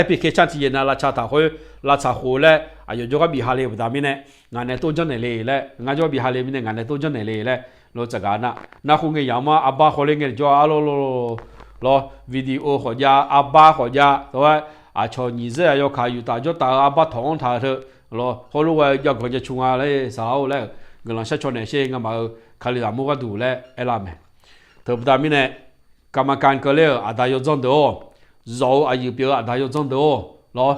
application tiqjeq navnav lavcaq taq khoer, lavtsaq khof laer aqyawf jawrgar bif ha le-euq baqda mirnae, ngaq nae tov janrnaeq le laer, ngar jawrgar bif ha le mirnae ngaq nae tov janrnaeq le laer, lawr tsafgaq nar, nar khoerngae yamq-anr arbar khawf ler ngae jawr-a lawr lawr lawr, video khawf jav, arbar khawf jav tawr-aer, aqcawq nyiq zeur-aq yawkaq yuf taf jawr taf-eu arbar tawq-anr taq-eu teu, lawr hawrlof ghae-eu jawrganq nya cu nga laer saqlaq-or laer-euq, guiqlanq shar caw naeq sher ngamaf-euq Kalizaq mur gharduq laer aerlar mae. Teubaqda mirnae, กรรมการ keuvler-euq aqda yawdzanr deuq-or, zawq-eu aqyuif pyeuf-eu aqda yawdzanr deuq-or, lawr,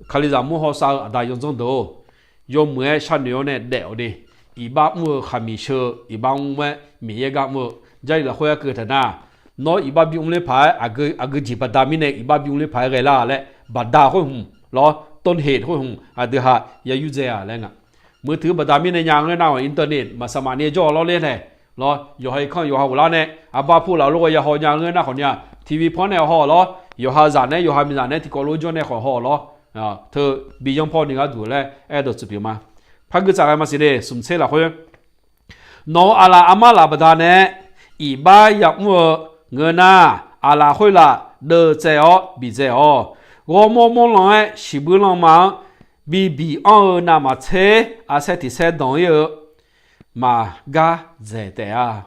Kalizaq mur hawsav-eu aqda yawdzanr deuq-or, yawmuiq-aer sharnoeq-awr nae daef-awq de. Iqbax mr-eu khaqmiq sheu-eu iqbax mr-aer Miqyaer gar mr-eu, Jarlif lafkhoer aer keuv taq nar, nawr iqbax bimr ler paq-aer aqgeu jeq baqda mirnae iqbax bimr ler paq-aer ghae lar laer, baqda khoer hmq lawr, ต้นเหตุ khoer hmq aqdui ha ya yurdzae-a laer nga. Meuq teuq baqda mirnae nya ngeur nar-awq, internet maqsaqmaf ni jawr-awq lawr ler nae, lawr, yawqha irkanr yawqha ghoflar nae arbar pur laf lof ghae ya haw nya ngeur nar khawf ni-aq, TV pan nae haw-awq lawr, yawqha zaq nae yawqha miqzaq nae tiqkawv lof jawr nae khawf haw-awq lawr, teu bi yanr paw ni gharduq laer aer dawqtsuif pyeuf ma. Par gui tsaf ghae maqsiq de, smq tser lafkhoer Nawq-euq aqlaf armar laf baqdanae iqbax yamr-eu ngeur nar, aqlaf khoerlaf deuvtsaev-awr bidzaeq-awq. Ghawrmawr mawrlan-aer shiqbuir lanma-anr bibiq anr-eu navmaqtser arsaer tiq saer danq-ir-eu maqgar dzaeq taef-a.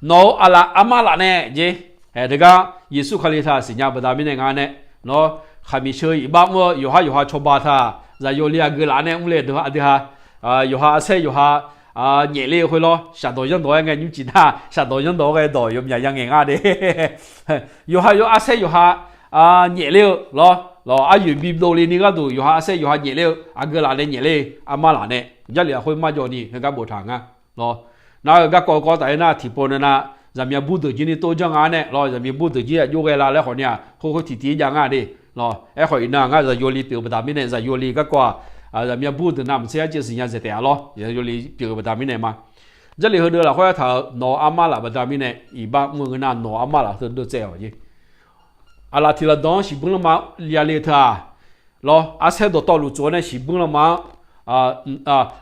Nawq-euq aqlaf armar laf nae jeq, aer, teugar Yeqsur Kali taq siqnya baqda mirnae nga nae, nawr khaqmiq sheu iqbax mr-eu yawqhar yawqha cawba taq zaqyo li aqgeu laf nae mr le deuq aqdui ha, yawqha arsaer yawqha nyaef ler-eu khoer lawr, shaqdawq yanrdawq-aer ngae nymrcif nar shaqdawq yanrdawq-aer ghae dawq yawmyaq ya ngaeq nga de. Yawqha yawqha arsaer yawqha nyaef ler-eu lawr, lawq aryoeq bidov le ni gharduq yawqha arsaer yawqha nyaef ler-eu aqgeu laf nae nyaef ler-eu armar laf nae, Jarlif lafkhoer marjawv ni heugar boftaq nga. Lawr, nar-eu garkawv kawv taf-aer nar tiqpov navnav zaqmiq aqbur deuq jir ni tov janr nga nae lawr, zaqmiq aqbur deuq jir aqjox ghae la laer khawf ni-aq, khoerkhoer tiqtiv jav nga de. Lawr, aerkhawf iqnan ngar zaqyo li pyeuf-eu baqda mirnae zaqyo li garkawv-aq, zaqmiq aqbur deuq navmaqtser arciv siqnya dzaeq taef-a lawr, zaqyo li pyeuf-eu baqda mirnae ma. Jarlif heudeuq lafkhoer aertaq-euq nawq-eu armar laf baqda mirnae iqbax mr-eu ngeur nar nawq-eu armar laf teu deuvtsaev-awq jeq. Aqlaf tiq laf danq-anr shiqbuir lanma yale-eu teu-aq, lawr, arsaer dawqtawvluf tsof-awr nae shiqbuir lanma-anr,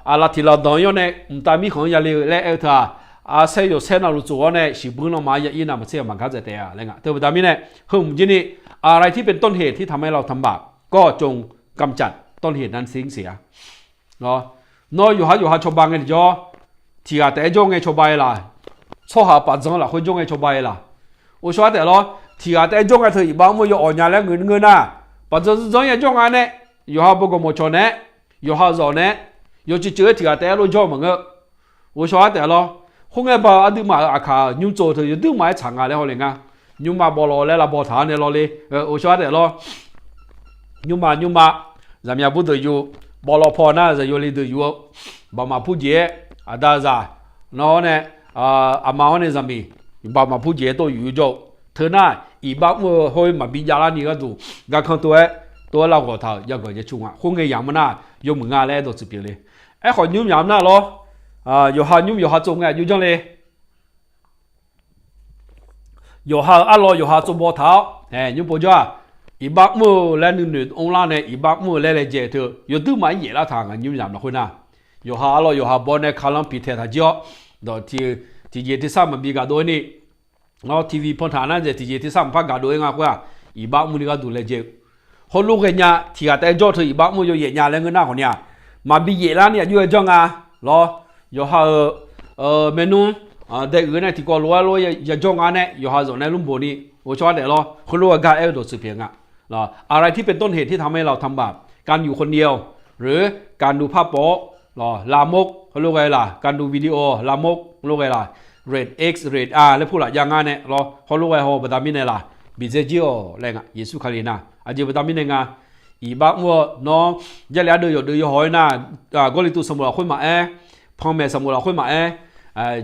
aqlaf tiq laf danq-ir-awr nae mqtav mirkhanq-anr yale-eu laer aer-eu teu-aq, arsaer yawsaer navluf tsof-awr nae shiqbuir lanma-anr ya-ir navmaqtser-aq maqgar dzaeq taef-a laer nga. Teubaqda mirnae, heu hmq jir ni, อะไรที่เป็นต้นเหตุที่ทำให้เราทำบาป ก็จงกำจัดต้นเหตุนั้นทิ้งเสีย Nawr yawqhar yawqha cawba ngae tiqjawr, tiq ghaq taef-aer jawr ngae cawba-aer laq, tsawrhaq paf dzanr lafkhoer jawr ngae cawba-aer laq. Ghovshaw-aer taef lawr, tiq ghaq taef-aer jawr ngae teu iqbax mr-eu yawawq nya laer ngeur nar, paf dzanr dzanr ya jawr nga nae, yawqha bawgawq mawqcawq nae, yawqha zawq nae, yawcuiv cuiv-aer tiq ghaq taef-aer lof jawr maqngeur. Ghovshaw-aer taef lawr, khoerngae ba-eu aqduimaf-euq aqkaq-euq nymr tsov teu yawduirma-aer tsaq nga laer hawle nga. Nymrma bawlawq laer lavbaw taq nae lawr le. Ghovshaw-aer taef lawr, nymrma nymrma, zaqmiq aqbur deuq yuf, bawlawq paw nar zaqyo li deuq yuf-eu, baqmaq purjeq-aer, aqda zaq, nawr-awr nae, aqma-awr nae zaqmiq, baqmaq purjeq-aer tov yuf-eu jawr-eu, teu nar iqbax mr-eu hawr-ir maqbi javlar ni gharduq garkanr tov-aer, tov-aer lavghawq taq-euq jav ganq jav cu nga. Khoerngae yamq-anr nar yawmuiq nga laer aer dawqtsuif pyeuf le. Aerkhawf nymr yamq nar lawr, yawqha nymr yawqha tsov ngae aqjox janr le. Yawqha-euq arlawr yawqha tsovbaw taq-awr, Ae, nymr povjawr-aq, iqbax mr-eu laer nuinoeq mrlar nae iqbax mr-eu laer laejae teu yawduir maqaer yaeflar taq ngaq nymr zaq maqkhoer nar, yawqha arlawr yawqha baw nae kalanr piqtaeq taq jir-awr, dawq tiqjeq tersar maqbi gaqdov-aer ni, nawr TV pantaq nar dzaeq tiqjeq tersar maqpar gaqdov-aer nga khoer-aq, iqbax mr ni gharduq laejae-eu heulof ghaenya tiq ghaq taef-aer jawr teu iqbax mr-eu yawyaef nya laer ngeur nar khawf ni-aq, maqbi yaeflar ni aqjox-aer jawr nga lawr. Yawqha-euq maernmr dae uiq-eu nae tiqkawv lof-aer lof-aer yajawr nga nae yawqha zawf nae lmrboq ni ghovshaw-aer daef lawr. Heulof-aer gar aer-eu dawqtsuif pyeuf nga. อะไรที่เป็นต้นเหตุที่ทำให้เราทำบาป การอยู่คนเดียว หรือการดูภาพโป๊ะ ลามก heulof ghae laq การดูวิดีโอ ลามก heulof ghae laq, rate X rate R laer pulaf jav ngar nae lawr heulof ghae haw baqda mirnae laq, bidzae jir-awq laer nga. Yeqsur Kali nar aqjeq baqda mirnae nga. Iqbax mr-eu nawr Jarlif ardeuv yawqdeuv yawhaw-aer nar, Gawrliqtu sanqbof lafkhoer maqaer, panmaeq sanqbof lafkhoer maqaer,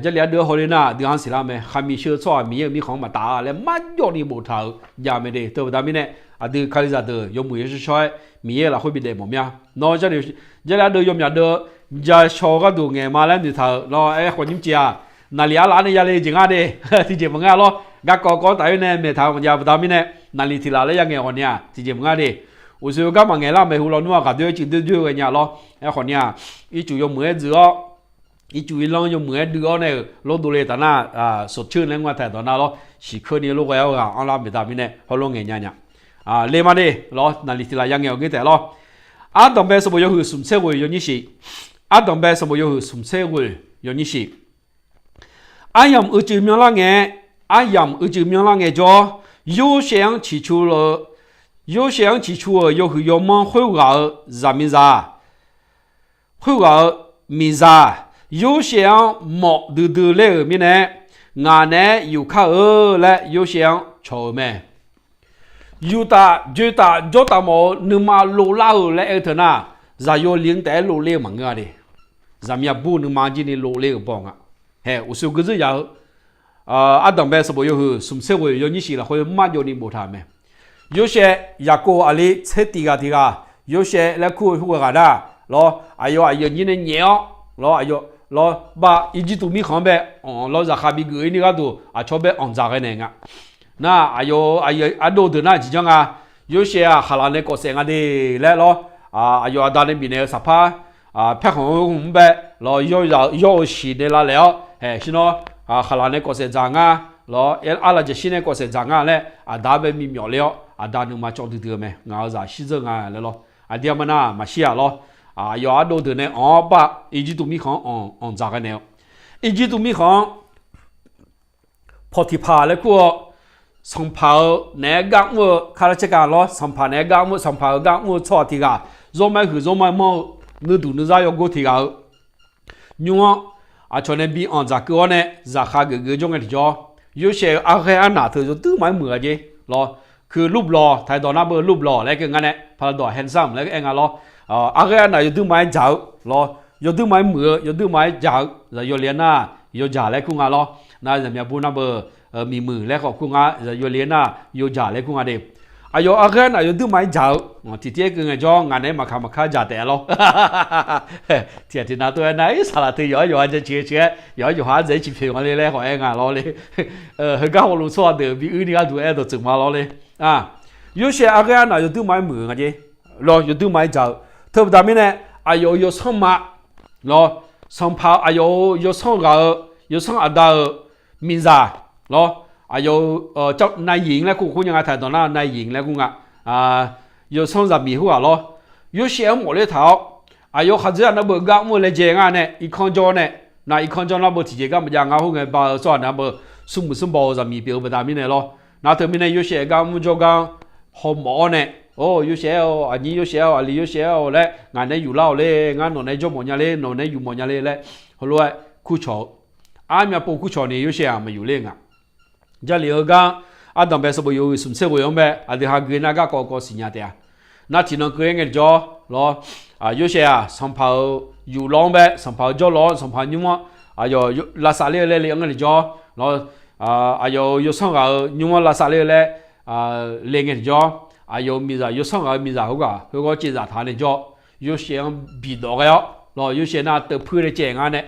Jarlif ardeuv-aer hawle nar aqdui-anr siqlar mae. Khaqmiq sheu-eu tsawrhaq Miqyaer-euq mirkhanq-anr maqtaf laer marjawv ni boftaq-euq jav mae de. Teu baqda mirnae aqdui Kalizaq deuq yawmuiq yawshawr shawr-aer Miqyaer-euq lafkhoer bidaef mawf mya. Nawr Jarlif ardeuv yawmyaq deuv-eu jashawr-eu gharduq ngaeq ma laer noeqtaq-euq lawr. Aerkhawf nymrcif aq, naqliq arlaf-anr nae yale jeq ngar de. Tiqjeq maqngeur lawr. Garkawv kawv taf-aer nae maeqtaq-eu maqjav baqda mirnae, naqliq tiq laf laer ya ngaeq ghawq ni-aq tiqjeq maqngeur de. Uqshoe gar maqngaeq lar maeqhu lawnmr-aq ghaqdoer-aer cuiv doer doer-eu ghaenya lawr. Aerkhawf ni-aq, ircuf yawmuiq-aer dzuif-awr, ircuf irlanr yawmuiq-aer duiv-awr nae-euq lawrdov le taf nar, สดชื่น laer ngeur-a taeq dawq nar lawr. Siqkeur ni lor ghae-awr ghaq anrlar maeqda mirnae hawlor ngaeq nya nya. Le ma de lawr, naqliq tiq laf ya ngaeq-awq ngeur taef lawr. Ardanqbae sanqbof yawhuiq smq tser ghoeq yawnyir shif. Ardanqbae sanqbof yawhuiq smq tser ghoeq yawnyir shif. Aryamq uicuiv myanrlar ngae, aryamq uicuiv myanrlar ngaejawr, Yorsaev-anr ciqcu-eu, Yorsaev-anr ciqcu-euq yawhuiq yawmanr khoerghaq-euq zaqmiqzaq, khoerghaq-euq miqzaq, Yorsaev-anr mawf duidui ler-euq mirnae, ngaq naeq-aer yufkar-eu laer Yorsaev-anr cawq-euq mae. Yuftav joetaf jawrtaf mawf-eu nuima lovlar-eu laer aer-eu teu nar, zaqyo li-anr taef-aer lovler-eu maqngeur-a de. Zaqmiq aqbur nuima jir ni lovler-euq baw nga. Hae, uqshoe gui zeur yaf-eu, ardanqbae sanqbof yawhuiq smq tser ghoeq yawnyir shif lafkhoer marjawv ni boftaq-euq mae. Yorsaev, Yaqkov aqli tser tif ghaq tiq ghaq, Yorsaev laer kur-eu khoerghaq nar lawr, aqyawf aqyuif aqnyir nae nyaef-awr lawr, aqyawf lawr bav Irjirtuv mirkhanq-anr bae anq lawr zaqkhav bigeuf-ir ni gharduq aqcawq bae anqdzaq ghae naeq nga. Nar aqyawf aqyuif ardov deuq nar tiqjanr nga. Yorsaev-aq khaqlaq nae kawfsaef nga de laer lawr, aqyawf aqda nae bifnaeq-eu saqpar paerkhanq-anr hmq-anr bae lawr, yawr-eu shiq nae lavlaeq-awr hae shir nawr, khaqlaq nae kawfsaef dzaq nga lawr, arlaqjaqshir nae kawfsaef dzaq nga laer aqda-anr bae bimyawf ler-awr aqda nuima cawv duidui-eu mae. Ngaq-euq zaq shirdzeur nga laer lawr. Aqdir-a ma nar maqshir-aq lawr, aqyawf ardov deuq nae anq-awr bav Irjirtuv mirkhanq-anr anq anqdzaq ghae naeq-eu. Irjirtuv mirkhanq-anr Pawqtiqpaq laer kur-awr, sanqpaq-euq naeq-aer gar mr-eu kalacaerkav lawr, sanqpaq naeq-aer gar mr-eu, sanqpaq-euq gar mr-eu tsawrhaq tiq ghaq, zawr ma-aer huiq zawr ma-aer manr-eu, nuideuq nuizar yawgor tiq ghaq-euq nymr-anr aqcawq nae bi anqdzaq keuv-awr nae zaqkhav geufgeuf jawr ngae tiqjawr, Yorsaev-euq arghaer arnaq teu yawduir ma-aer muiq-a jeq lawr. Keu รูปหล่อ taq-aer dawq nar beu รูปหล่อ laer keuv nga nae, Panadol handsome laer aer nga lawr. Arghaer arnaq yawduir ma-aer dzaq-eu lawr, yawduir ma-aer muiq-eu, yawduir ma-aer dzaq-eu zaqyo li-aer nar, yawdzaq laer kur nga lawr. Nar zaqmiq aqbur nar beu, miqmuiq laer khawf kur nga, zaqyo li-aer nar yawdzaq laer kur nga de. Aqyawf arghaer arnaq yawduir ma-aer dzaq-eu tiqtiv-aer keuv ngaejawr ngaq naeq-aer maqkaq maqkar dzaq taef-a lawr. Tiqghaq tiqnav tov-aer nar-ir saqlaq teu yawqha yawqha dzae ciq-eu ciq-aer, yawqha yawqha ardzaeq-aer ciq poeq nga le laer khawf aer nga lawr le. Heugar hawluf tsawrhaq deuq bi uir ni gharduq aer dawqtsuif ma lawr le. Yorsaev arghaer arnaq yawduir ma-aer muiq-eu nga jeq lawr, yawduir ma-aer dzaq-eu. Teu baqda mirnae, aqyawf-euq yawsanr ma lawr, sanqpaq aqyawf-euq yawsanr ghaq-eu, yawsanr aqda-euq miqzaq lawr, aqyawf-euq nav yiq laer kur khoer nya nga, taq dawq nar nav yiq laer kur nga. Yawsanr zaqmiq khoerghaq lawr, Yorsaev-anr mawfler taq-awr, aqyawf khaqdzerzaq nar beu gar mr-eu laejae ngar nae irkanr jawr nae, nav irkanr jawr nar beu tiqjeq gar maqjav ngar khoer ngae ba-eu tsawrhaq nar beu smrmuiq smrbaw-eu zaqmiq pyeuf-eu baqda mirnae lawr. Nar teumirnae Yorsaev gar mr jawrgar hawmawf-awr nae, or Yorsaev-or, aqnyir Yorsaev-or, aqli Yorsaev-or laer ngaq naeq-aer yuflar-awq le, ngar nawq naeq-aer jawr mawf nya le, nawq naeq-aer yuf mawf nya le laer heulof-aer kurcawq-eu, armyav pov kurcawq ni Yorsaev-aq maqyuf ler nga. Jarlif-eu gar ardanqbae sanqbof yawhuiq smq tser ghoeq-anr bae aqdui ha gui nar garkawv kawv siqnya taef-a. Nar tiqnan keuv-aer ngae tiqjawr lawr, Yorsaev-aq sanqpaq-euq yuflawr-anr bae, sanqpaq-euq jawrlawr-anr, sanqpaq nymr-anr aqyawf lavsav ler-eu laer le-anr ngae tiqjawr lawr, aqyawf-euq yawsanr ghaq-euq nymr-anr lavsav ler-eu laer le ngae tiqjawr, aqyawf-euq miqzaq, yawsanr ghaq-euq miqzaq heughaq heughawr caevzaq taq nae jawr, Yorsaev-anr bidawq ghae-awr lawr, Yorsaev nar teupuir nae caev nga nae,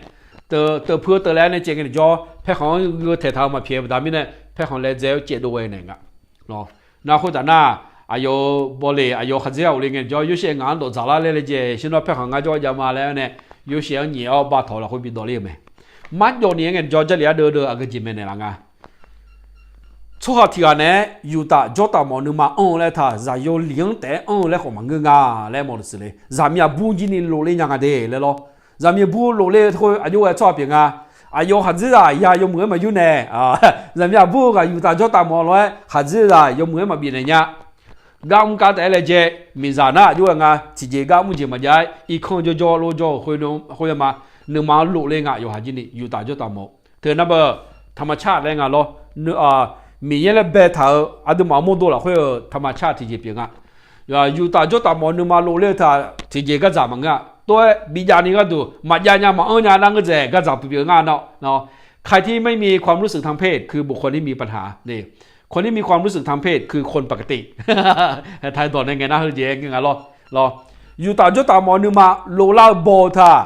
teupuir-eu teuv laer nae caev ngae tiqjawr, paerkhanq-anr gheu taeqtaq-eu maqpyaeq-eu baqda mirnae, paerkhanq laejae-awr caevdov ghae naeq nga lawr. Nar khoertaf nar, aqyawf-euq bawleq aqyawf khaqdzer-aq of le ngae jawr, Yorsaev ngaq-anr dawq dzaq lar laer laejae, shir nawr paerkhanq ngar jawr jav ma laer-awr nae, Yorsaev-anr nyaef-awr bav tawq lafkhoer bidawq ler-euq mae. Marjawv ni-aer ngae jawr, Jarlif ardeuv deuv aqgeu jeq maeqnaeq laf nga. Tsawrhaq tiq ghaq naeq-aer yuftaf jawrtaf mawf nuima anr-eu laer taq, zaqyo lif-anr taef-aer anr-eu laer khawf maqngeur nga laer mawf-eu siq le. Zaqmiq aqbur jir ni lofler nya nga de laer lawr. Zaqmiq aqbur lofler-eu khoer aqjox ghae tsawrhaq pyeuf nga. Aqyawf khaqdzerzaq ya yawmuiq-aer maqyur nae, zaqmiq aqbur-eu ghaq yuftaf jawrtaf mawf lof-aer khaqdzerzaq yawmuiq-aer maqbif naeq nya. Gar mr kav taef-aer laejae, miqzaq nar aqjox ghae nga, tiqjeq gar mr jeq maqjav-aer irkanr jawrjawr lor jawr-eu khoer-eu khoer ma, nuima-anr lofler nga yawqha jir ni yuftaf jawrtaf mawf. Teu nar beu, taqmaqcar laer nga lawr. Miqyaer laer baetaq-euq aqduimaf-euq mawrdo lafkhoer-euq taqmaqcar tiqjeq pyeuf nga. Yuftaf jawrtaf mawf nuima lofler-eu taq tiqjeq gardzaq maqngeur-a. Tov-aer bijav ni gharduq maqjav nya maqanr nya nar ngeur dzaeq gardzaq pyeuf pyeuf nga nar. ใครที่ไม่มีความรู้สึกทางเพศ คือบุคคลที่มีปัญหา นี่ คนที่มีความรู้สึกทางเพศ คือคนปกติ taq dawq nae ngaeq nar heujeq nga lawr. Lawr, yuftaf jawrtaf mawf nuima loflar-eu baw-eu taq,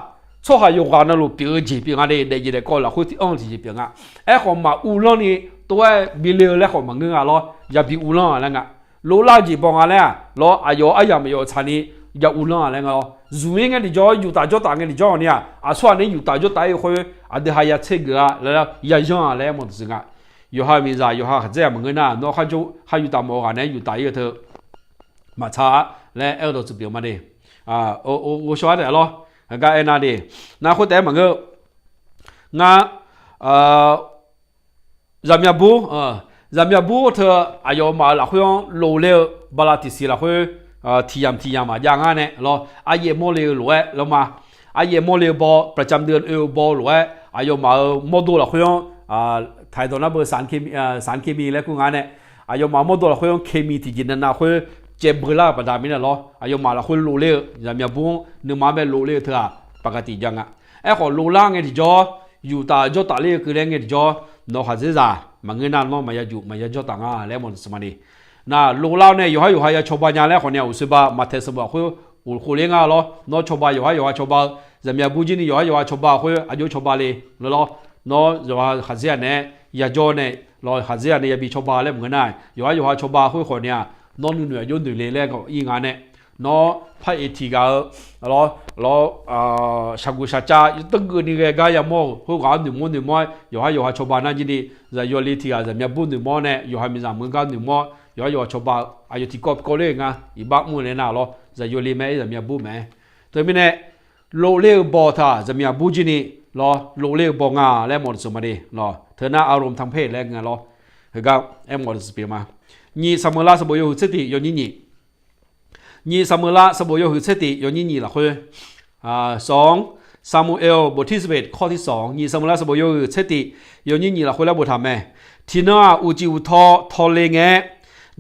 tsawrhaq yawqghaq navluf pyeuf-eu jeq pyeuf nga de, daefjeq daefkawv lafkhoer tiq anr tiqjeq pyeuf nga. Aerkhawf maq uvlanr ni tov-aer bi le-eu laer khawf maqngeur nga lawr, yabi uvlanr-a laer nga. Loflar-eu jeq baw nga laer-aq lawr, aqyawf aryamq aqyawf tsaqni ya uvlanr-a laer nga lawr. Zmq-ir ngae tiqjawr, yuftaf jawrtaf ngae tiqjawr-awq ni-aq, aqsurghaq nae yuftaf jawrtaf-ir khoer aqdui ha ya tser geuf-a laer ya yanr-a laer mawf-eu siq nga. Yawqha miqzaq yawqha khaqdzer-aq maqngeur nar, nawr kharjawr ha yuftaf mawf-eu ghaq naeq-aer yuftaf-ir-eu teu maqtsaq-a laer aer-eu dawqtsuif pyeuf ma de. Ghovshaw-aer taef lawr, gar aernar de, nar khoertaef-aer maqngeur. Ngar, zaqmiq aqbur, zaqmiq aqbur teu aqyawfmaf-euq lafkhoer-anr lofler-eu bala tiqsiq lafkhoer tiqyamq tiqyamq maqjav ngar nae lawr, aryaef mawrle-eu lof-aer lawr ma. Aryaef mawrle-eu baw, ประจำเดือน oe-eu baw lof-aer aqyawfmaf-euq mawrdo lafkhoer-anr, taq dawq nar beu สารเคมี laer kur nga nae, aqyawfmaf mawrdo lafkhoer-anr เคมี tiqjeq navnav khoer caevbeu lar-euq baqda mirnae lawr, aqyawfmaf lafkhoer lofler-eu zaqmiq aqbur-anr nuima-anr bae lofler-eu teu-aq baqgaq tiq jav nga. Aerkhawf loflar ngae tiqjawr, yuftaf jawrtaf ler-eu keuvle ngae tiqjawr, nawq khaqdzerzaq maqngeur nar nawr maqya juf maqya jawrtaf nga laer mawf-eu siq ma de. Nar loflar-awr nae yawqhar yawqha ya cawba nya laer khawf ni-aq, uqshoe ba maqtaeq sanqbof lafkhoer uqkhof ler nga lawr. Nawr cawba yawqhar yawqha cawba-eu, zaqmiq aqbur jir ni yawqhar yawqha cawba khoer aqjox cawba le lawr. Nawr yawqha khaqdzer-aq nae yajawr nae lawr, khaqdzer-aq nae yabi cawba laer maqngeur nar, yawqhar yawqha cawba khoer khawf ni-aq, nawr nuinoeq aqjox noeq le laer khawf ir nga nae, nawr par eq tiq ghaq-eu lawr, lawr, shaqguq shaqcav yawtanr geuvni ghae gar yamawr-euq khoerghaq-anr noeqmawr noeqmawr-aer yawqhar yawqha cawba nar jir ni, zaqyo le tiq ghaq zaqmiq aqbur noeqmawr nae yawqha miqzaq meuq gar noeqmawr, yawqhar yawqha cawba-eu aqyawf tiqkawv kawv ler-eu nga, iqbax mr-eu laer nar lawr, zaqyo le mae-aer zaqmiq aqbur mae-aer. Teumirnae, lofler-eu baw taq zaqmiq aqbur jir ni lawr, lofler-eu baw nga laer mawf-eu siq ma de lawr. Teu nar อารมณ์ทางเพศ laer nga lawr. Heugar aer mawf-eu siq pyeuf ma. Nyiq Saqmeuqlav sanqbof yawhuiq tser tiq yawnyir nyiq. Nyiq Saqmeuqlav sanqbof yawhuiq tser tiq yawnyir nyiq lafkhoer, สอง ซามูเอล บทที่สิบเอ็ด ข้อที่สอง Nyiq Saqmeuqlav sanqbof yawhuiq tser tiq yawnyir nyiq lafkhoer laer boftaq mae. Tiqnan-aq, uqcif uqtaw tawle ngae-aer,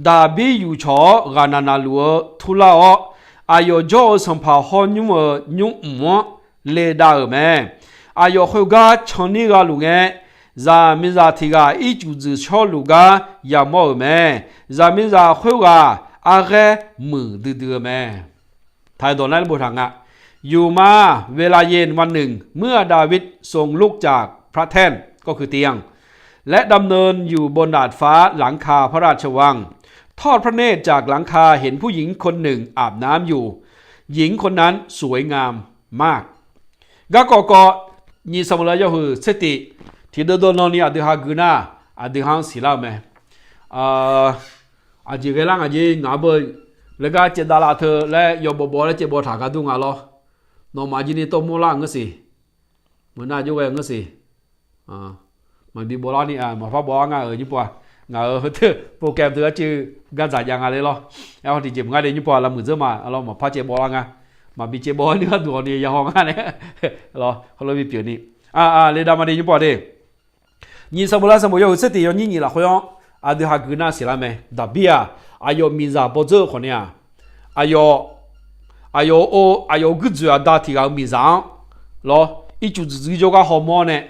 Daqbir yufcawq-awr ghaqnaq naqluf-eu turlar-awr, aqyawf jawr-eu sanqpaq hawr nymr-euq nymr mq-anr ledav-euq mae. Aqyawf khoergar canir gha luf ngae, zaqmiqzaq tiq ghaq ircuf dzuif shawrluf gar yamawr-euq mae. Zaqmiqzaq khoerghaq arghaer muiqdui dui-eu mae. ไทย dawq nar laer boftaq nga. อยู่มาเวลาเย็นวันหนึ่ง เมื่อดาวิดทรงลุกจากพระแท่น ก็คือเตียง และดำเนินอยู่บนดาดฟ้าหลังคาพระราชวัง ทอดพระเนตรจากหลังคาเห็นผู้หญิงคนหนึ่งอาบน้ำอยู่ หญิงคนนั้นสวยงามมาก Garkawv kawv, nyiq Saqmeuqlav yawhuiq tser tiq, tiqdeuv deuv nan ni aqdui ha gui nar, aqdui ha-anr siqlar-eu mae. Aqjeq ghae lar ngaq jeq ngaq-anr beu laer gar caevdav lav teu laer yawbaw baw laer caevbaw taq gar dur nga lawr. Nawmaf jir ni tawv mawrlar-euq ngeur siq. Meuq nar jawr ghae ngeur siq. Maqbi bawlar ni, maqpar bawlar nga-euq nymr pov-a. Ngaq-euq heu teu program teu arcuiv gardzaq jav nga le lawr. Aer haw tiqjeq meuq ngar de nymr pov-a, lavmuiq dzeur ma lawr, maqpar caevbaw lar nga. Maqbi caevbaw ni gharduq ni yahaw nga nae lawr, heulof bipyeuf ni. Ledav ma de nymr pov-a de. Nyiq Saqmeuqlav sanqbof yawhuiq tser tiq yawnyir nyiq lafkhoer-anr aqdui ha gui nar siqlar mae. Daqbir-aq, aqyawf miqzaq bawdzeur-eu khawf ni-aq, aqyawf, aqyawf-eu, aqyawf-euq guirdzoeq aqda tiq ghaq-euq miqzaq-anr lawr, ircuf dzuif dzuir jawrgar hawmawr nae,